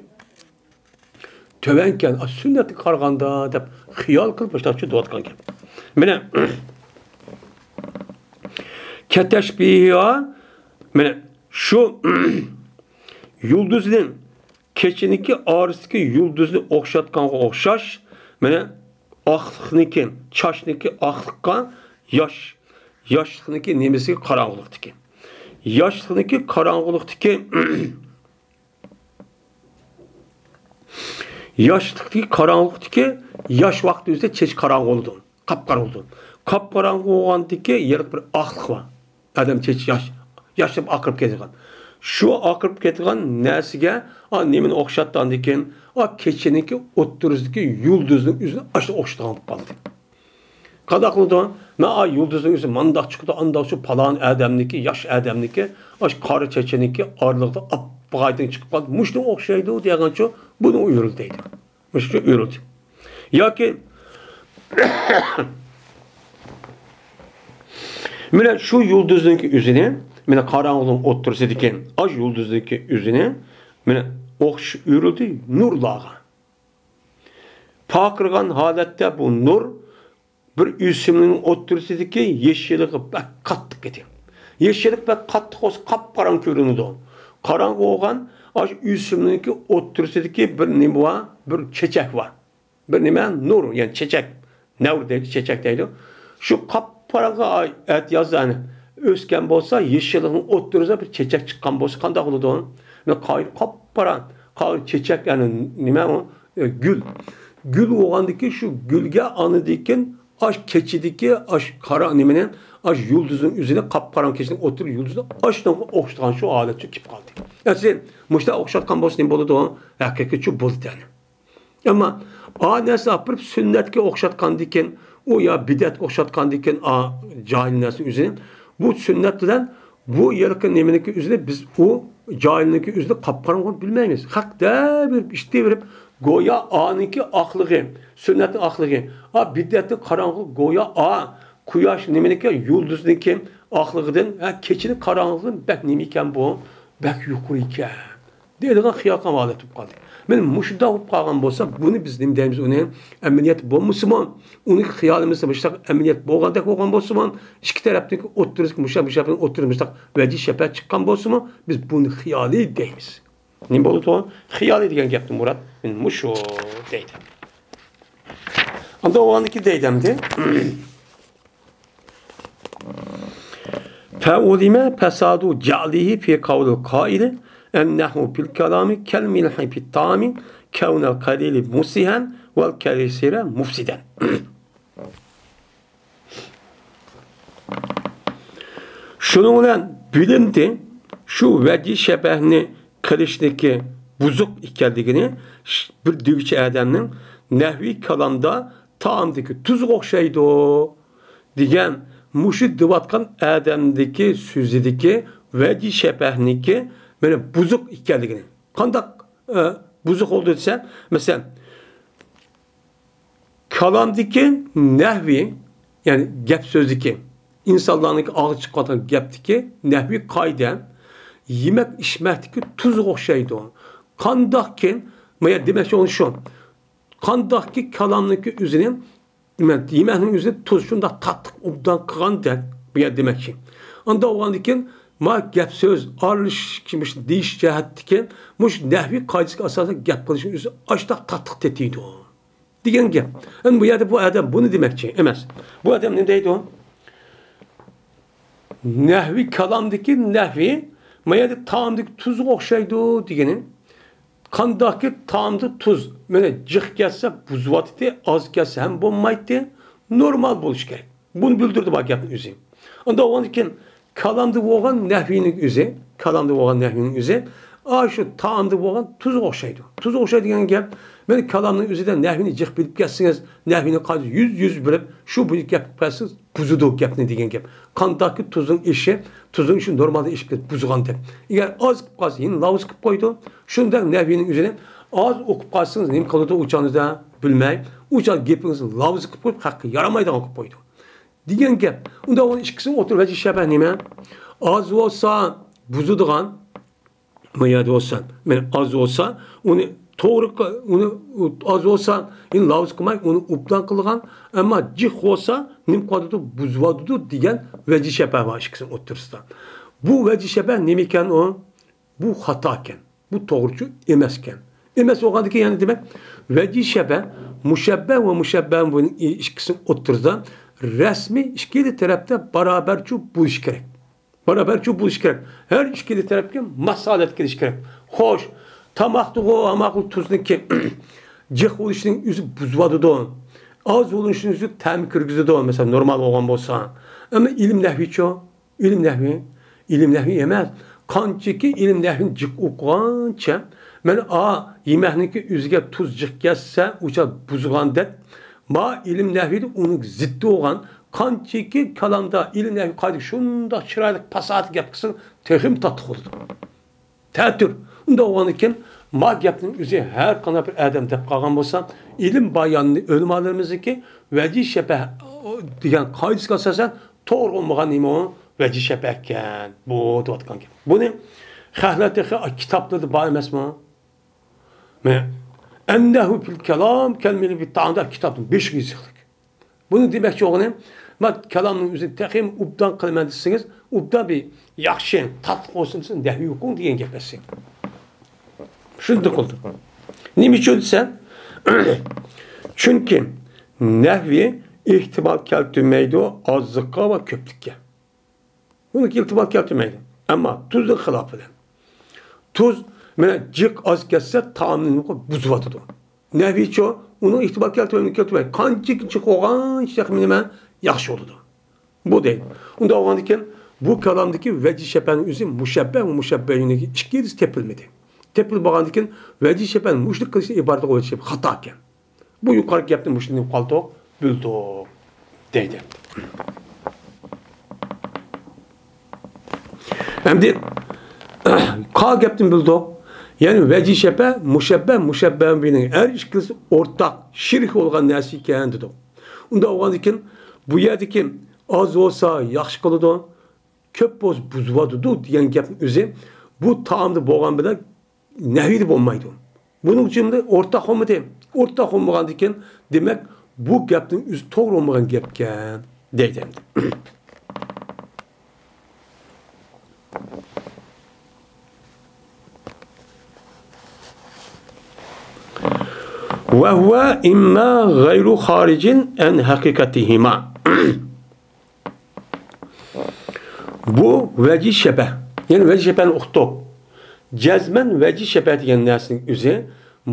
تۆۋەنكەن، ئا، سۈننەتكە قارىغاندا دەپ خىيال قىلىپ مۇشتاق چىقىۋاتقان گەپ. مانا، كەتەشبىھا، مانا شۇ يۇلدۇزنىڭ كېچىنىڭكى ئارىسىدىكى يۇلدۇزنى ئوخشاتقانغا ئوخشاش، مانا، ئاقلىقنىڭكى، چاچنىڭكى ئاقلىققا ياش، ياشلىقنىڭكى نېمىسىگە؟ قاراڭغۇلۇقتىكى. ياشلىقنىڭكى قاراڭغۇلۇقتىكى، ياشلىقتىكى قاراڭغۇلۇقتىكى ياش ۋاقتى ئۆزىدە چېچى قاراڭغۇ بولىدۇ. قاپقارا بولىدۇ. قاپقاراڭغۇ بولغاندىكى يەنە بىر ئاقلىق بار. ئادەم چېچى ياش، ياشىپ ئاقىرىپ كېتىدىغان. شۇ ئاقىرىپ كېتىدىغان نەرسىگە، ئا، نېمىنى ئوخشاتتى ئاندىن كېيىن؟ ئا، كېچىنىڭكى ئوتتۇرىسىدىكى يۇلدۇزنىڭ ئۆزىنى ئاشۇ ئوخشىتىدىغان بولۇپ قالدى. قانداق قىلىدۇ؟ مەن، ئا، يۇلدۇزنىڭ ئۆزى مانداق چىقىدۇ، ئانداق شۇ پالان ئادەمنىكى، ياش ئادەمنىكى، ئاشۇ قارا چېچىنىڭكى ئارىلىقىدا ئاپئاق ئايدىڭ چىقىپ قالدى. مۇشۇنىڭغا ئوخشايدۇ دېگەنچۇ، بۇنى ئۆرۈلدى دەيدۇ. مۇشۇ ئۆرۈلدى. ياكى مانا شۇ يۇلدۇزنىڭكى ئۆزىنى، مانا قاراڭغۇنىڭ ئوتتۇرىسىدىكى ئاش يۇلدۇزنىڭكى ئۆزىنى، مانا ئوخشاش ئۆرۈلدى نۇرلارغا. پارقىرىغان ھالەتتە بۇ نۇر بىر ئۆسۈملۈكنىڭ ئوتتۇرىسىدىكى يېشىللىقى بەك قاتتىق ئىدى. يېشىللىق بەك قاتتىق بولسا، قاپقاراڭغۇ كۆرۈنىدۇ. قاراڭغۇ بولغان ئاشۇ ئۆسۈملۈكنىڭكى ئوتتۇرىسىدىكى بىر نېمە بار؟ بىر چېچەك بار. بىر نېمە؟ نۇر، يەنى چېچەك. نەۋر دەيدۇ، چېچەك دەيدۇ. شۇ قاپقاراڭغۇ ئەتىيازدا ئەنە ئۆسكەن بولسا، يېشىللىقنىڭ ئوتتۇرىسىدا بىر چېچەك چىققان بولسا، قانداق بولىدۇ؟ مانا قايىل قاپقاراڭغۇ، قايىل چېچەك، يەنى نېمە ئۇ؟ ئە، گۈل. گۈل بولغاندىكىن شۇ گۈلگە ئاندىن كېيىن ئاش كېچىدىكى ئاش قارا نېمىنى، ئاش يۇلدۇزنىڭ ئۆزىنى، قاپقاراڭغۇ كېچىنىڭ ئوتتۇرا يۇلدۇزىنى ئاشۇنىڭغا ئوخشىتىدىغان شۇ ھالەتكە كېلىپ قالدى. ئەسلى مۇشۇنداق ئوخشاتقان بولسا نېمە بولىدۇ؟ ھەقىقىي شۇ بولىدۇ يەنى. ئەمما ئا نەرسە ئاپىرىپ سۈننەتكە ئوخشاتقاندىكىن، ئۇ يا بىدئەتكە ئوخشاتقاندىكىن، ئا، جاھىل نەرسە ئۆزىنى، بۇ سۈننەت بىلەن بۇ يەرقى نېمىنىڭكى ئۆزىنى بىز ئۇ جاھىلنىڭكى ئۆزىنى قاپقاراڭغۇ بىلمەيمىز. خەق دەۋېرىپ، ئىشتىۋېرىپ، گويا ئانىڭكى ئاقلىقى، سۈننەتنىڭ ئاقلىقى، ئا، بىدئەتنىڭ قاراڭغۇ، گويا ئا، قۇياش نېمىنىڭكى، يۇلدۇزنىڭكى، ئاقلىقىدىن، ھە، كېچىنى قاراڭغۇلۇقىدىن بەك نېمە ئىكەن بۇ؟ بەك يۇقىرى ئىكەن دەيدىغان خىيال قىلغان ھالەت بولۇپ قالدى. مانا مۇشۇنداق بولۇپ قالغان بولسا، بۇنى بىز نېمە دەيمىز ئۇنى؟ ئەمەلىيەت بولمىسىمۇ، ئۇنىڭ خىيالىمىزدا مۇشۇنداق ئەمەلىيەت بولغاندەك بولغان بولسىمۇ، ئىككى تەرەپنىڭ ئوتتۇرىسىدىكى مۇشۇ، مۇشۇ ئوتتۇرىسىدا مۇشۇنداق ۋەجىھ شەپەھ چىققان بولسىمۇ، بىز بۇنى خىيالىي دەيمىز. نېمە بولىدۇ؟ خىيالىي دېگەن گەپتىن مۇراد مۇشۇ دەيدۇ. ئاندىن ئۇ ئاندىكى دەيدۇ ئەمدى. فعلم فساد جعله في قول القائل أنه في الكلام كالملح في الطعام كون القليل مصلحا والكثير مفسدا. شۇنىڭ بىلەن بىلىندى، شۇ ۋەجىھ شەبەھنى قىلىشنىكى بۇزۇق ئىكەنلىكىنى، بىر دېگۈچى ئادەمنىڭ نەھۋىي كالامدا تائامدىكى تۇزغا ئوخشايدۇ دېگەن، مۇشۇ دېۋاتقان ئادەمدىكى سۆزىدىكى ۋەجىھ شەبەھنىكى مانا بۇزۇق ئىكەنلىكىنى. قانداق، ئە، بۇزۇق بولدى دېسە، مەسىلەن، كالامدىكى نەھۋى، يەنى گەپ سۆزدىكى، ئىنسانلارنىڭكى ئاغزىدىن چىقىۋاتقان گەپتىكى نەھۋىي قائىدە يېمەك ئىچمەكتىكى تۇزغا ئوخشايدۇ. قانداقكى، ما يەردە دېمەكچى بولغىنى شۇ. قانداقكى كالامنىڭكى ئۆزىنى، دېمەك، يېمەكنىڭ ئۆزىنى تۇز شۇنداق تاتلىق ئوبدان قىلغاندەك، بۇ يەردە دېمەكچى. ئانداق بولغاندىكىن، ما گەپ سۆز ئارىلىشىش، مۇشۇ دېيىش جەھەتتىكى، مۇشۇ نەھۋىي قائىدىسىگە ئاساسەن گەپ قىلىشنىڭ ئۆزى ئاشتاق تاتلىق تېتىيدۇ دېگەن گەپ. ئەمدى بۇ يەردە بۇ ئادەم بۇنى دېمەكچى ئەمەس. بۇ ئادەم نېمە دەيدۇ؟ نەھۋىي كالامدىكى نەھۋىي، ما يەردە تائامدىكى تۇزغا ئوخشايدۇ دېگىنى. قانداقكى تائامدا تۇز، مانا، جىق كەتسە بۇزۇۋاتىتتى، ئاز كەتسە ھەم بولمايتتى. نورمال بولۇشى كېرەك. بۇنى بىلدۈرىدۇ بۇ گەپنىڭ ئۆزى. ئۇنداق بولغاندىكىن، كالامدا بولغان نەھۋىينىڭ ئۆزى، كالامدا بولغان نەھۋىينىڭ ئۆزى، ئاشۇ تائامدا بولغان تۇزغا ئوخشايدۇ. تۇزغا ئوخشايدۇ دېگەن گەپ، مانا كالامنىڭ ئۆزىدە نەھۋىينى جىق بىلىپ كەتسىڭىز، نەھۋىينى قايتا يۈز يۈز بىلىپ، شۇ بويىچە گەپ قىلىپ كەتسىڭىز، بۇزىدۇ گەپنى دېگەن گەپ. قانداقكى تۇزنىڭ ئېشى، تۇزنىڭ ئېشى نورمالدا ئېشىپ كېتىپ بۇزغاندەك. ئەگەر ئاز قىلىپ قالسا، يەنە لاۋزا قىلىپ قويىدۇ. شۇنداق نەھۋىينىڭ ئۆزىنى ئاز ئوقۇپ قالسىڭىز، نېمە قىلىدۇ ئۇ چاغدا بىلمەي، ئۇ چاغدا گېپىڭىزنى لاۋزا قىلىپ قويۇپ، خەققە يارايمايدىغان قىلىپ قويىدۇ. دېگەن گەپ. ئۇنداق بولغاندا ئىككىسىنىڭ ئوتتۇرا ۋەجىھ شەبەھ نېمە؟ ئاز بولسا بۇزىدىغان، ما يەردە بولسا، مانا ئاز بولسا، ئۇنى توغرا قى-، ئۇنى ئاز بولسا، يەنى لاۋزا قىلماي، ئۇنى ئوبدان قىلىدىغان، ئەمما جىق بولسا، نېمە قىلىۋاتىدۇ؟ بۇزۇۋاتىدۇ دېگەن ۋەجىھ شەبەھ بار ئىككىسىنىڭ ئوتتۇرىسىدا. بۇ ۋەجىھ شەبەھ نېمە ئىكەن ئۇ؟ بۇ خاتا ئىكەن. بۇ توغرىچۇ ئەمەس ئىكەن. ئەمەس بولغاندىكىن يەنە دېمەك، ۋەجىھ شەبەھ، مۇشەببەھ ۋە مۇشەببەھ بۇ ئىككىسىنىڭ ئوتتۇرىسىدا رەسمىي ئىككىلا تەرەپتە بارابەرچۇ بولۇشى كېرەك. بارابەرچۇ بولۇشى كېرەك. ھەر ئىككىلا تەرەپكە ماس ھالەتتە كېلىشى كېرەك. خوش، تاماقتىغۇ، ھاماقۇ تۇزنىڭكى جىق بولۇشىنىڭ ئۆزى بۇزۇۋاتىدۇ. ئاز بولۇشىنىڭ ئۆزى تەم كىرگۈزىدۇ، مەسىلەن، نورمال بولغان بولسا. ئەمما ئىلىم نەھۋىيچۇ؟ ئىلىم نەھۋى، ئىلىم نەھۋى ئەمەس. قانچىكى ئىلىم نەھۋىنى جىق ئوقۇغانچە، مانا ئا يېمەكنىڭكى ئۆزىگە تۇز جىق كەتسە، ئۇچا بۇزغاندەك، ما ئىلىم نەھۋىدە ئۇنىڭ زىتى بولغان، قانچىكى كالامدا ئىلىم نەھۋى قائىدە شۇنداق چىرايلىق پاساھەت گەپ قىلسىڭ، تېخىمۇ تاتلىق بولىدۇ. تەتۈر. ئۇنداق بولغاندىكىن، ما گەپنىڭ ئۆزى ھەر قانداق بىر ئادەم دەپ قالغان بولسا، ئىلىم بايانى ئۆلىمالىرىمىزنىڭكى ۋەجىھ شەبەھ دېگەن قائىدىسىگە ئاساسەن توغرا بولمىغان نېمە ئۇ؟ ۋەجىھ شەبەھ ئىكەن. بۇ دەۋاتقان گەپ. بۇنى خەقلەر تېخى كىتابلىرىدا بار ئەمەسمۇ؟ مە-، ئەننەھۇ فىل كالام كەلمىنى بىتتائامدا كىتابنىڭ بېشىغا يېزىقلىق. بۇنى دېمەكچى بولغىنى، ما كالامنىڭ ئۆزىنى تېخىمۇ ئوبدان قىلىمەن دېسىڭىز، ئوبدان بىر ياخشى، تاتلىق بولسۇن دېسە، نەھۋى ئوقۇڭ دېگەن گەپ ئەسلى. شۇنداق بولدى. نېمە ئۈچۈن دېسە، چۈنكى نەھۋى ئېھتىمال كەلتۈرمەيدۇ ئازلىققا ۋە كۆپلۈككە. بۇنىڭكى ئېھتىمال كەلتۈرمەيدۇ. ئەمما تۇزنىڭ خىلاپى بىلەن. تۇز، مانا، جىق ئاز كەتسە، تائامنى نېمە قىلىدۇ؟ بۇزۇۋاتىدۇ. نەھۋىچۇ، ئۇنىڭ ئېھتىمال كەلتۈرمەيدۇ، كەلتۈرمەيدۇ. قانچىكى جىق بولغانچە نېمە ياخشى بولىدۇ. بۇ دەيدۇ. ئۇنداق بولغاندىن كېيىن، بۇ كالامدىكى ۋەجىھ شەبەھنىڭ ئۆزى مۇشەببەھ ۋە مۇشەببەھنىڭ ئىككىلىسى تېپىلمىدى. تېپىلمىغاندىن كېيىن، ۋەجىھ شەبەھنى مۇشۇنداق قىلىشتىن ئىبارەت قىلىۋېتىش خاتا ئىكەن. بۇ يۇقىرىقى گەپنى مۇشۇندىن قالدۇق، بىلدۇق، دەيدۇ. ئەمدى قالغان گەپتىن بىلدۇق. يەنى ۋەجىھ شەبەھ، مۇشەببەھ، مۇشەببەھ بىنىڭ ھەر ئىككىلىسى ئورتاق، شېرىك بولغان نەرسە ئىكەن دېدۇق. ئۇنداق بولغاندىكىن بۇ يەردىكى ئاز بولسا ياخشى قىلىدۇ، كۆپ بولسا بۇزۇۋاتىدۇ دېگەن گەپنىڭ ئۆزى بۇ تائامدا بولغان بىلەن نەھۋىدە بولمايدۇ. بۇنىڭ ئۈچۈن ئورتاق بولمىدى. ئورتاق بولمىغاندىكىن، دېمەك، بۇ گەپنىڭ ئۆزى توغرا بولمىغان گەپكەن، دەيدۇ ئەمدى. وهو إما غير خارج عن حقيقتهما. بۇ ۋەجھى شەبەھ. يەنى ۋەجھى شەبەھنى ئۇقتۇق. جەزمەن ۋەجھى شەبەھ دېگەن نەرسىنىڭ ئۆزى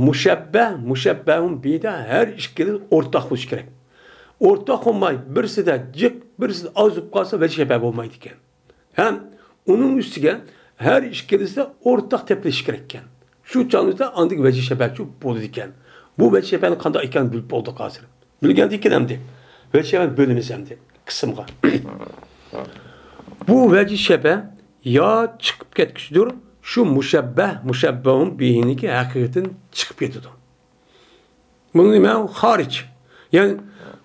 مۇشەببەھ، مۇشەببەھۇن بىھىدە ھەر ئىككىلىسى ئورتاق بولۇشى كېرەك. ئورتاق بولماي، بىرسىدە جىق، بىرسىدە ئاز بولۇپ قالسا، ۋەجھى شەبەھ بولمايدىكەن. ھەم ئۇنىڭ ئۈستىگە ھەر ئىككىلىسىدە ئورتاق تېپىلىشى كېرەككەن. شۇ چاغدا ئاندىن ۋەجھى شەبەھچۇ بولىدىكەن. بۇ ۋەجھى شەبەھنىڭ قانداق ئىكەنلىكىنى بىلىپ بولدۇق ھازىر. بىلگەندىن كېيىن ئەمدى ۋەجھى شەبەھنى بۆلىمىز ئەمدى قىسىمغا. بۇ ۋەجھى شەبەھ يا چىقىپ كەتكۈچىدۇر، شۇ مۇشەببەھ، مۇشەببەھۇن بىھىنىڭكى ھەقىقىتىدىن چىقىپ كېتىدۇ. بۇنى نېمە؟ خارىج. يەنى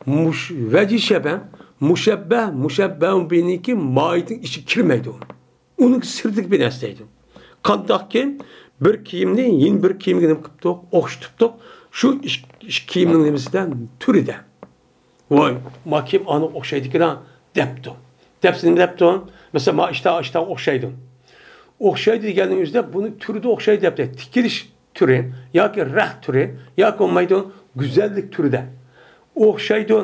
مۇش-، ۋەجھى شەبەھ، مۇشەببەھ، مۇشەببەھۇن بىھىنىڭكى ماھىيىتىنىڭ ئىچىگە كىرمەيدۇ. ئۇنىڭ سىرتىدىكى بىر نەرسە دەيدۇ. قانداقكى بىر كىيىمنى يەنە بىر كىيىمگە نېمە قىپتۇق؟ ئوخشىتىپتۇق. شۇ ئىش-، ئىش-، كىيىمنىڭ نېمىسىدە؟ تۈرىدە. ۋاي، ما كىيىم ئانىڭغا ئوخشايدىكىنا دەپتۇ. دەپسە نېمە دەپتۇ؟ مەسىلەن، ما ئىشتا، ئىشتا ئوخشايدۇ. ئوخشايدۇ دېگەننىڭ ئۆزىدە بۇنى تۈرىدە ئوخشايدۇ دەپتۇ. تىكىلىش تۈرى ياكى رەخت تۈرى ياكى بولمايدۇ گۈزەللىك تۈرىدە. ئوخشايدۇ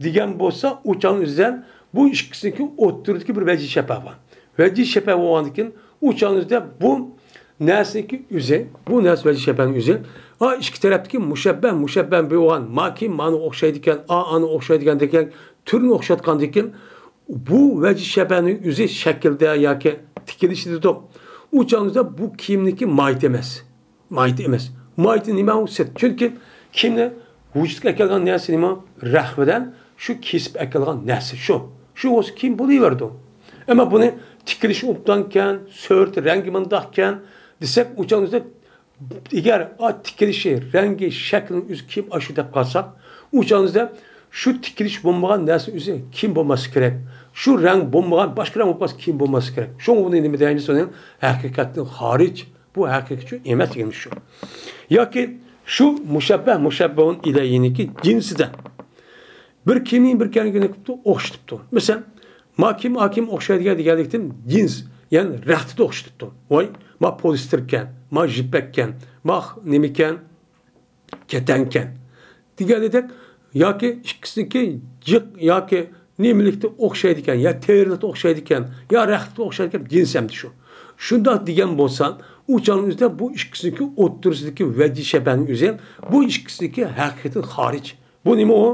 دېگەن بولسا، ئۇ چاغنىڭ ئۆزىدە بۇ ئىككىسىنىڭكى ئوتتۇرىدىكى بىر ۋەجھى شەبەھ بار. ۋەجھى شەبەھ بولغاندىن كېيىن، ئۇ چاغنىڭ ئۆزىدە بۇ نەرسىنىڭكى ئۆزى، بۇ نەرسە ۋەجھى شەبەھنىڭ ئۆزى، ئا، ئىككى تەرەپتىكى مۇشەببەھ، مۇشەببەھ بولغان، ماكى مانى ئوخشايدىكەن، ئا، ئانى ئوخشايدىكەن دېگەن تۈرنى ئوخشاتقاندىن كېيىن، بۇ ۋەجھى شەبەھنىڭ ئۆزى شەكىلدە ياكى تىكىلىشى دېدۇق. ئۇ چاغنىڭ ئۆزىدە بۇ كىيىمنىڭكى ماھىيىتى ئەمەس. ماھىيىتى ئەمەس. ماھىيىتى نېمە؟ ئۇ سىرت. چۈنكى كىيىمنى ۋۇجۇدقا ئەكەلگەن نەرسە نېمە؟ رەخت بىلەن شۇ كېسىپ ئەكەلگەن نەرسە شۇ. شۇ بولسا كىيىم بولۇۋېرىدۇ. ئەمما بۇنى تىكىلىشى ئوبدانكەن، سۈرىتى، رەڭگى مۇنداقكەن دېسەك، ئۇ چاغدا ئەگەر ئا تىكىلىشى، رەڭگى، شەكلىنىڭ ئۆزى كىيىم ئاشۇ دەپ قالساق، ئۇ چاغدا شۇ تىكىلىش بولمىغان نەرسە ئۆزى كىيىم بولماسلىقى كېرەك. شۇ رەڭ بولمىغان، باشقا رەڭ بولۇپ قالسا كىيىم بولماسلىقى كېرەك. شۇڭا بۇنى نېمە دەيمىز؟ ئۇنى ھەقىقەتتىن خارىج. بۇ ھەقىقەتچۇ ئەمەس دېگىنىمىز شۇ. ياكى شۇ مۇشەببەھ، مۇشەببەھۇن ئىلەيھىنىڭكى جىنسىدە بىر كىيىمنى بىر كىيىمگە نېمە قىپتۇ؟ ئوخشىتىپتۇ. مەسىلەن، ما كىيىم، ئا كىيىم ئوخشايدىكەن دېگەنلىكتىن جىنس، يەنى رەختىدە ئوخشىتىپتۇ. ۋاي، ما پولىستېركەن، ما يىپەككەن، ما نېمىكەن؟ كەتەنكەن دېگەنىدەك، ياكى ئىككىسىنىڭكى جىق ياكى نېمىلىكتە ئوخشايدىكەن، يا تېرىلىكتە ئوخشايدىكەن، يا رەختتە ئوخشايدىكەن، جىنس ئەمدى شۇ. شۇنداق دېگەن بولسا، ئۇ چاغنىڭ ئۆزىدە بۇ ئىككىسىنىڭكى ئوتتۇرىسىدىكى ۋەجھى شەبەھنىڭ ئۆزى، بۇ ئىككىسىنىڭكى ھەقىقەتەن خارىج. بۇ نېمە ئۇ؟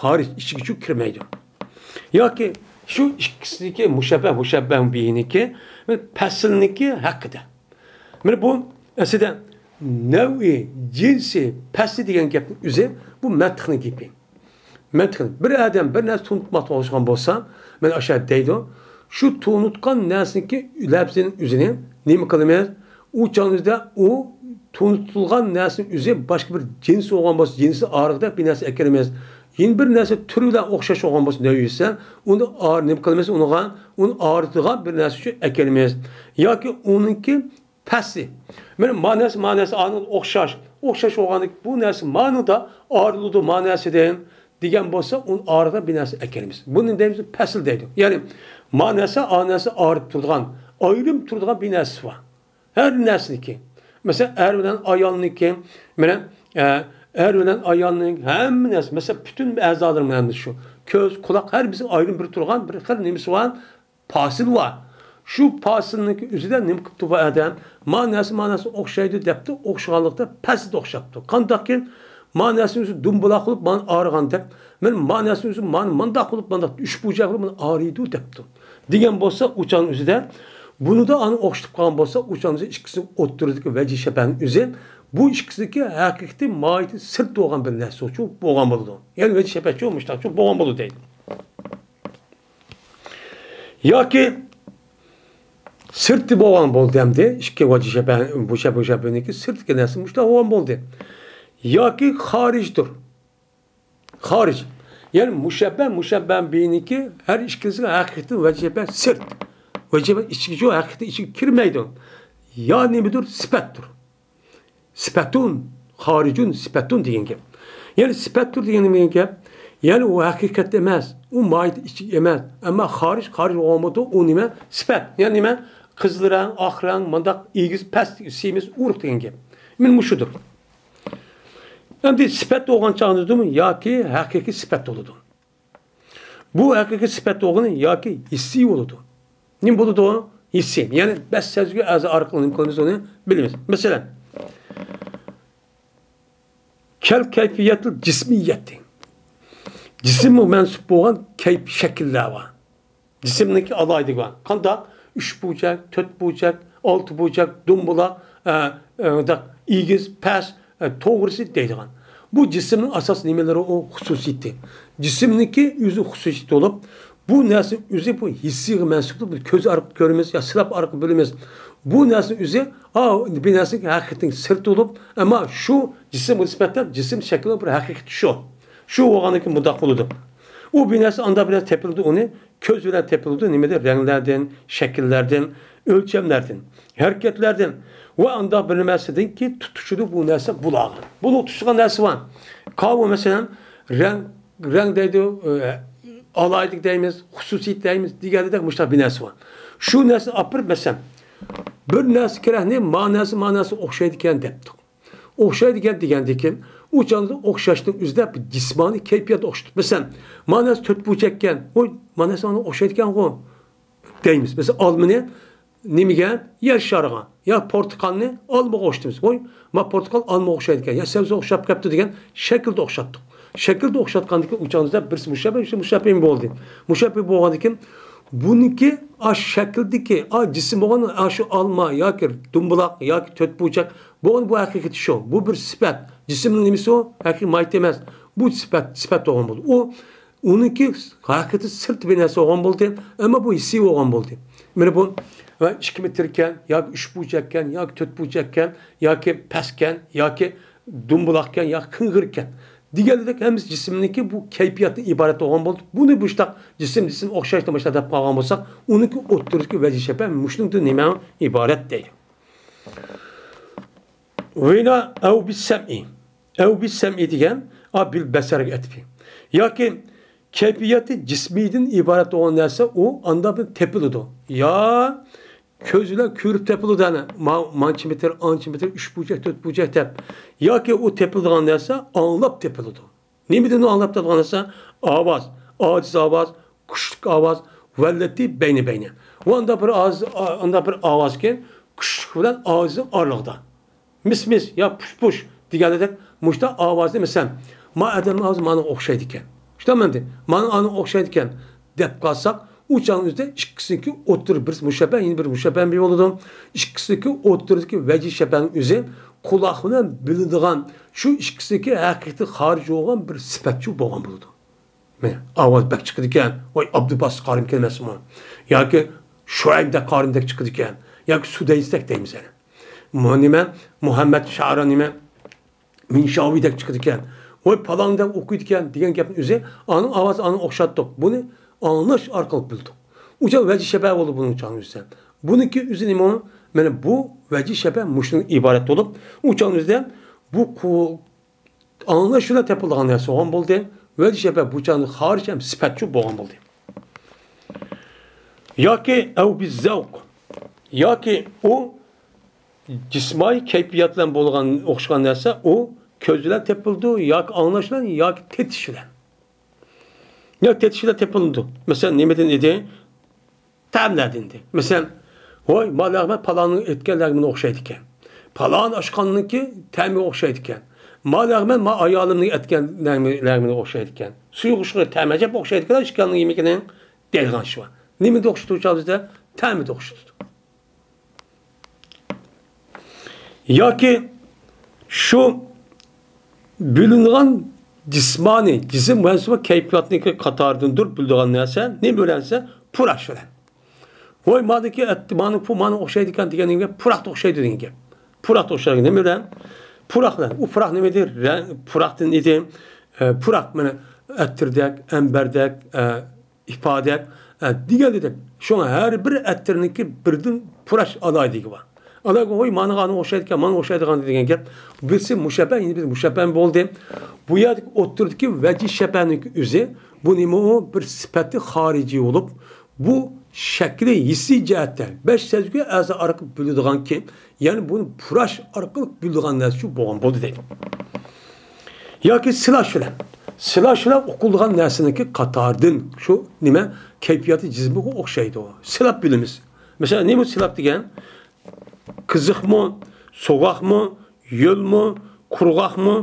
خارىج، ئىچىگىچۇ كىرمەيدۇ. ياكى شۇ ئىككىسىنىڭكى مۇشەببەھ، مۇشەببەھ بىھىنىڭكى، پەسىلنىڭكى ھەققىدە. مانا بۇ ئەسلىدە نەۋئى، جىنسى، پەسلى دېگەن گەپنىڭ ئۆزى بۇ مەنتىقنىڭ گېپى. مەنتىقنىڭ. بىر ئادەم بىر نەرسە تونۇتماقچى بولغان بولسا، مانا ئاشۇ دەيدۇ، شۇ تونۇتقان نەرسىنىڭكى لەپزىنىڭ ئۆزىنى نېمە قىلىمىز؟ ئۇ چاغدا ئۇ تونۇتۇلغان نەرسىنىڭ ئۆزى باشقا بىر جىنس بولغان بولسا، جىنسى ئارىغا دەپ بىر نەرسە ئەكىرىمىز. يەنە بىر نەرسە تۈرى بىلەن ئوخشاش بولغان بولسا، نەۋئى دېسە، ئۇنى ئار-، نېمە قىلىمىز؟ ئۇنىڭغا، ئۇنى ئايرىدىغان بىر نەرسە ئۈچۈن ئەكىرىمىز. ياكى ئۇنىڭكى پەسلى. مانا ما نەرسە، ما نەرسە ئانىڭغا ئوخشاش. ئوخشاش بولغاندىكىن بۇ نەرسە مانىڭدا ئايرىلىدۇ ما نەرسىدىن دېگەن بولسا، ئۇنى ئارىغا بىر نەرسە ئەكىرىمىز. بۇنى دەيمىز پەسىل دەيدۇ. يەنى ما نەرسە ئا نەرسە ئايرىپ تۇرىدىغان، ئايرىم تۇرىدىغان بىر نەرسىسى بار. ھەر نەرسىنىڭكى. مەسىلەن، ئەر بىلەن ئايالنىڭكى، مانا، ئە، ئەر بىلەن ئايالنىڭ ھەممە نەرسە، مەسىلەن، پۈتۈن ئەزالىرىمىز ھەممىسى شۇ. كۆز، قۇلاق، ھەر بىرسى ئايرىم بىر تۇرغان بىر خىل نېمىسى بار، پاسىل بار. شۇ پاسىلنىڭكى ئۆزىدە نېمە قىپتۇ بۇ ئادەم؟ ما نەرسە، ما نەرسە ئوخشايدۇ دەپتۇ، ئوخشىغانلىقتا پەسىلدە ئوخشاپتۇ. قانداقكىن ما نەرسىنى ئۆزى دۇمبىلاق قىلىپ مانا ئارىغاندەك، مانا ما نەرسىنى ئۆزى مانا مانداق قىلىپ، مانداق ئۈچ بۇرجەك قىلىپ مانا ئارىيدۇ دەپتۇ. دېگەن بولسا، ئۇ چاغنىڭ ئۆزىدە بۇنىدا ئانى ئوخشىتىپ قالغان بولسا، ئۇ چاغنىڭ ئۆزى ئىككىسىنىڭ ئوتتۇرىدىكى ۋەجھى شەبەھنىڭ ئۆزى بۇ ئىككىسىنىڭكى ھەقىقىتى ماھىيىتى سىرت بولغان بىر نەرسە ئۈچۈن بولغان بولىدۇ. يەنى ۋەجھى شەبەھچۇ مۇشتاقچۇ بولغان بولىدۇ دەيدۇ. ياكى سىرتى بولغان بولدى ئەمدى. ئىككى ۋەجھى شەبەھ، بۇ شەبەھ، بۇ شەبەھنىڭكى سىرتىدىكى نەرسە مۇشتاق بولغان بولدى. ياكى خارىجدۇر. خارىج. يەنى مۇشەببەھ، مۇشەببەھ بىھىنىڭكى ھەر ئىككىلىسىگە ھەقىقىتەن ۋەجھى شەبەھ سىرت. ۋەجىبە ئىچىگە شۇ ھەقىقەتنىڭ ئىچىگە كىرمەيدۇ. يا نېمىدۇر؟ سۈپەتتۇر. سۈپەتۇن، خارىجۇن، سۈپەتۇن دېگەن گەپ. يەنى سۈپەتتۇر دېگەن نېمە دېگەن گەپ؟ يەنى ئۇ ھەقىقەت ئەمەس، ئۇ ماھىيەت ئىچىك ئەمەس. ئەمما خارىج، خارىج بولغان بولىدۇ، ئۇ نېمە؟ سۈپەت. يەنى نېمە؟ قىزىل رەڭ، ئاق رەڭ، مۇنداق ئېگىز، پەس، سېمىز، ئورۇق دېگەن گەپ. مانا مۇشۇدۇر. ئەمدى سۈپەت بولغان چاغدىمۇ ياكى ھەقىقىي سۈپەت بولىدۇ. بۇ ھەقىقىي سۈپەت بولغىنى ياكى ھېسسىي بولىدۇ. نېمە بولىدۇ؟ ھېسسىي. يەنى بەش سەزگۈ ئەزا ئارقىلىق نېمە قىلىمىز، ئۇنى بىلىمىز. مەسىلەن، كەل كەيپىيەتىل جىسمىيەتى. جىسىمغا مەنسۇپ بولغان كەيپ شەكىللەر بار. جىسىمنىڭكى ئالاھىدىلىكى بار. قانداق؟ ئۈچ بۇرجەك، تۆت بۇرجەك، ئالتە بۇرجەك، دومبىلاق، ئە، ئە، مۇنداق ئېگىز، پەس، ئە، توغرىسى دەيدىغان. بۇ جىسىمنىڭ ئاساسىي نېمىلىرى، ئۇ خۇسۇسىيىتى. جىسىمنىڭكى ئۆزى خۇسۇسىيىتى بولۇپ، بۇ نەرسە ئۆزى بۇ ھېسسىيغا مەنسۇپ، بۇ كۆز ئارقىلىق كۆرىمىز يا سىلاپ ئارقىلىق بىلىمىز. بۇ نەرسە ئۆزى، ئا، بىر نەرسىنىڭ ھەقىقىتىنىڭ سىرتى بولۇپ، ئەمما شۇ جىسىمغا نىسبەتەن جىسىم شەكلىنىڭ بىر ھەقىقىتى شۇ. شۇ بولغاندىن كېيىن مۇنداق بولىدۇ. ئۇ بىر نەرسە ئاندا بىر نەرسە تېپىلىدۇ، ئۇنى كۆز بىلەن تېپىلىدۇ، نېمىدە؟ رەڭلەردىن، شەكىللەردىن، ئۆلچەملەردىن، ھەرىكەتلەردىن ۋە ئانداق بىر نەرسىدىنكى تۇتۇشىدۇ بۇ نەرسە بۇلارغا. بۇنىڭ تۇتۇشىدىغان نەرسە بار. قاۋۇ، مەسىلەن، رەڭ، رەڭ دەيدۇ، ئە، ئالاھىدىلىك دەيمىز، خۇسۇسىيەت دەيمىز، دېگەندەك مۇشۇنداق بىر نەرسە بار. شۇ نەرسىنى ئاپىرىپ، مەسىلەن، بىر نەرسە كېرەكنى، ما نەرسە، ما نەرسە ئوخشايدىكەن دەپتۇق. ئوخشايدىكەن دېگەندىكىن، ئۇ چاغدا ئوخشاشنىڭ ئۆزىدە بىر جىسمانىي كەيپىيات ئوخشىتىپ. مەسىلەن، ما نەرسە تۆت بۇرجەككەن، ۋوي، ما نەرسە مانا ئوخشايدىكەنغۇ دەيمىز. مەسىلەن، ئالمىنى نېمىگە؟ يەر شارىغا. يا پورتۇقالنى ئالمىغا ئوخشىتىمىز. ۋوي، ما پورتۇقال ئالمىغا ئوخشايدىكەن، يا سەۋزىگە ئوخشاپ كەپتۇ دېگەن شەكىلدە ئوخشاتتۇق. شەكىلدە ئوخشاتقاندىكىن ئۇ چاغدا بىرسى مۇشەببە، بىرسى مۇشەببە بولدى. مۇشەببە بولغاندىكىن بۇنىڭكى، ئا، شەكىلدىكى، ئا، جىسىم بولغان، ئا، شۇ ئالما ياكى دومبىلاق ياكى تۆت بۇرجەك بولغان، بۇ ھەقىقىتى شۇ. بۇ بىر سۈپەت. جىسىمنىڭ نېمىسى ئۇ؟ ھەقىقىي ماھىيىتى ئەمەس. بۇ سۈپەت، سۈپەت بولغان بولىدۇ. ئۇ ئۇنىڭكى ھەقىقىي سىرت بىر نەرسە بولغان بولدى، ئەمما بۇ ھېسسىي بولغان بولدى. مانا بۇ، ۋە ئىككى مېتىركەن، ياكى ئۈچ بۇرجەككەن، ياكى تۆت بۇرجەككەن، ياكى پەسكەن، ياكى دومبىلاقكەن، ياكى قىڭغىركەن دېگەندەك ھەممىسى جىسىمنىڭكى بۇ كەيپىياتتىن ئىبارەت بولغان بولدى. بۇنى مۇشتاق جىسىم، جىسىم ئوخشاش، مۇشتاق دەپ قالغان بولساق، ئۇنىڭكى ئوتتۇرىسىدىكى ۋەجھى شەبەھ مۇشۇنىڭدىن نېمە ئىبارەت دەيدۇ. ۋىنا ئەۋ بىسسەمئى. ئەۋ بىسسەمئى دېگەن، ئا، بىل بەسەرگە ئەتىپى. ياكى كەيپىياتى جىسمىيدىن ئىبارەت بولغان نەرسە، ئۇ ئاندا بىر تېپىلىدۇ. يا كۆز بىلەن كۆرۈپ تېپىلىدۇ، ئەنە، ما-، مانچە مېتىر، ئانچە مېتىر، ئۈچ بۇرجەك، تۆت بۇرجەك دەپ. ياكى ئۇ تېپىلىدىغان نەرسە ئاڭلاپ تېپىلىدۇ. نېمىدىن ئاڭلاپ تۇرىدىغان دېسە، ئاۋاز، ئاجىز ئاۋاز، كۈچلۈك ئاۋاز، ۋەللەتى بەينى بەينى. ۋە ئاندا بىر ئاز-، ئاندا بىر ئاۋازكەن، كۈچلۈك بىلەن ئاجىزنىڭ ئارىلىقىدا. مىس مىس يا پۇش پۇش دېگەندەك مۇشتا ئاۋازنى، مەسىلەن، ما ئادەمنىڭ ئاۋازى مانا ئوخشايدىكەن. شۇنداق مەندە، مانا ئانا ئوخشايدىكەن دەپ قالساق، ئۇ چاغنىڭ ئۆزىدە ئىككىسىنىڭكى ئوتتۇرا بىرسى مۇشەببە، يەنە بىر مۇشەببە بولىدۇ. ئىككىسىنىڭكى ئوتتۇرىدىكى ۋەجھى شەببەنىڭ ئۆزى قۇلاق بىلەن بىلىدىغان، شۇ ئىككىسىدىكى ھەقىقىتى خارىج بولغان بىر سۈپەتچۇ بولغان بولىدۇ. مانا ئاۋاز بەك چىقىدىكەن، ۋاي، ئابدۇباسىت قارىمكەن ئەمەسمۇ؟ ياكى شۇئەيبدەك قارىمدەك چىقىدىكەن، ياكى سۇدەيسدەك دەيمىز يەنە. مۇ-، نېمە؟ مۇھەممەد شائىرا نېمە؟ مىنشاۋىدەك چىقىدىكەن، ۋاي، پالانىدەك ئوقۇيدىكەن دېگەن گەپنىڭ ئۆزى، ئانىڭ ئاۋازى ئانىڭ ئوخشاتتۇق. بۇنى ئاڭلاش ئارقىلىق بىلدۇق. ئۇ چاغ ۋەجھى شەبەھ بولدى بۇنىڭ چاغنىڭ ئۆزى. بۇنىڭكى ئۆزى نېمە؟ مانا بۇ ۋەجھى شەبەھ مۇشۇنىڭ ئىبارەت بولۇپ، ئۇ چاغنىڭ ئۆزىدە بۇ قۇ-، ئاڭلاش بىلەن تېپىلىدىغان نەرسە بولغان بولدى. ۋەجھى شەبەھ بۇ چاغنىڭ خارىج ھەم سۈپەتچۇ بولغان بولدى. ياكى ئەۋ بىززەۋق. ياكى ئۇ جىسمانىي كەيپىيات بىلەن بولغان، ئوخشىغان نەرسە، ئۇ كۆز بىلەن تېپىلىدۇ، ياكى ئاڭلاش بىلەن، ياكى تېتىش بىلەن. ياكى تېتىش بىلەن تېپىلىدۇ. مەسىلەن، نېمىدىن ئىدى؟ تەملەردىن ئىدى. مەسىلەن، ۋاي، ما لەغمەن پالاننىڭ ئېتكەن لەغمىنى ئوخشايدىكەن. پالان ئاشقاننىڭكى تەمى ئوخشايدىكەن. ما لەغمەن ما ئايالىمنىڭ ئەتكەن لەغمى-، لەغمىنى ئوخشايدىكەن. سۇيۇق ئوخشىغان تەمى ئەجەب ئوخشايدىكەن، ئىككىلىنىڭ يېمىكىنىڭ دەيدىغان ئىش بار. نېمىدە ئوخشىتىۋېتىۋالىمىز دە؟ تەمىدە ئوخشىتىدۇ. ياكى شۇ بۆلۈنگەن جىسمانىي، جىسىم مەنسۇبى كەيپىياتنىڭكى قاتارىدىندۇر بۆلىدىغان نەرسە نېمە بىلەن دېسە، پۇراش بىلەن. ۋاي، مانىكى ئەت-، مانا پۇ-، مانا ئوخشايدىكەن دېگەن گەپ، پۇراققا ئوخشايدۇ دېگەن گەپ. پۇراققا ئوخشايدۇ. نېمە بىلەن؟ پۇراق بىلەن. ئۇ پۇراق نېمە ئىدى؟ رەڭ، پۇراقتىن ئىدى. ئە، پۇراق، مانا، ئەتىردەك، ئەمبەردەك، ئە، ئىپادەك، ھە، دېگەندەك، شۇڭا ھەر بىر ئەتىرنىڭكى بىردىن پۇراش ئالاھىدىلىكى بار. ئالاھىدىلىكى، ۋاي، مانىغا ئانا ئوخشايدىكەن، مانا ئوخشايدىغان دېگەن گەپ. بىرسى مۇشەببە، يەنە بىرسى مۇشەببە بولدى. بۇ يەردىكى ئوتتۇرىدىكى ۋەجھى شەببەنىڭكى ئۆزى، بۇ نېمە ئۇ؟ بىر سۈپەتى خارىجىي بولۇپ، بۇ شەكلى ھېسسىي جەھەتتە بەش سەزگۈ ئەزا ئارقىلىق بىلىدىغانكى، يەنى بۇنى پۇراش ئارقىلىق بىلىدىغان نەرسە شۇ بولغان بولدى دەيدۇ. ياكى سىلاش بىلەن. سىلاش بىلەن ئۇقۇلىدىغان نەرسىنىڭكى قاتارىدىن شۇ نېمە؟ كەيپىياتى جىزمىغا ئوخشايدۇ. سىلاپ بىلىمىز. مەسىلەن، نېمە سىلاپ دېگەن؟ قىزىقمۇ، سوغۇقمۇ، ھۆلمۇ، قۇرغاقمۇ،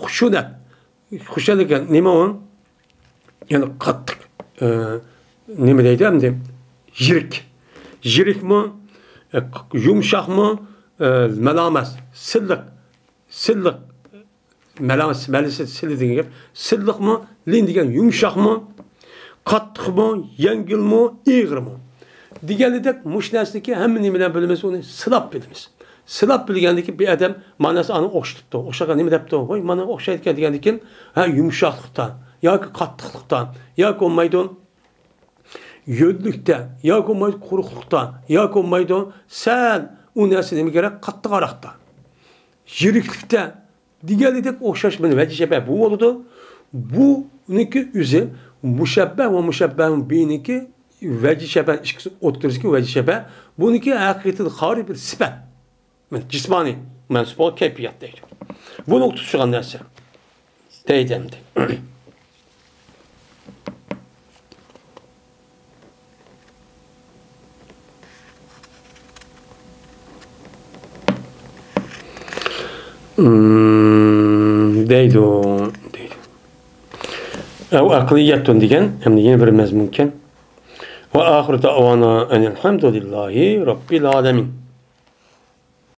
خۇشۇنەپ. خۇشۇنەپ دېگەن نېمە ئۇ؟ يەنى قاتتىق، ئە، نېمە دەيدۇ ئەمدى؟ يىرىك. يىرىكمۇ، ئە، يۇمشاقمۇ، ئە، مەلامەس، سىللىق، سىللىق، مەلامەس، مەلىسى، سىلى دېگەن گەپ. سىللىقمۇ، لىن دېگەن يۇمشاقمۇ، قاتتىقمۇ، يەڭگىلمۇ، ئېغىرمۇ دېگەندەك، مۇشۇ نەرسىنىڭكى ھەممە نېمە بىلەن بىلىمىز، ئۇنى سىلاپ بىلىمىز. سىلاپ بىلگەندىكى بىر ئادەم ماناسى ئانى ئوخشىتىپتۇ. ئوخشىغان نېمە دەپتۇ؟ ۋاي، مانا ئوخشايدىكەن دېگەندىكىن، ھە، يۇمشاقلىقتا ياكى قاتتىقلىقتا ياكى بولمايدۇ، ھۆللۈكتە ياكى بولمايدۇ، قۇرۇقلۇقتا ياكى بولمايدۇ، سەل ئۇ نەرسە نېمە كېرەك؟ قاتتىقراقتا. يىرىكلىكتە دېگەنلىكتەك ئوخشاش بىر ۋەجھى شەببە بۇ بولىدۇ. بۇنىڭكى ئۆزى مۇشەببە ۋە مۇشەببە بىنىڭكى ۋەجھى شەببە ئىككىسى ئوتتۇرىسىدىكى ۋەجھى شەببە. بۇنىڭكى ھەقىقىتەن خارىج بىر سۈپەت. جىسمانىي مەنسۇپ بولغان كەيپىيات دەيدۇ. بۇنى تۇتۇشىدىغان نەرسە دەيدۇ ئەمدى. مم، دەيدۇ، دەيدۇ. ئەۋ ئەقلىيەتۇن دېگەن، ئەمدى يەنە بىر مەزمۇنكەن. ۋە ئاخىرۇ دەئۋانا ئەنىل ھەمدۇلىللاھى رەببىل ئالەمىن.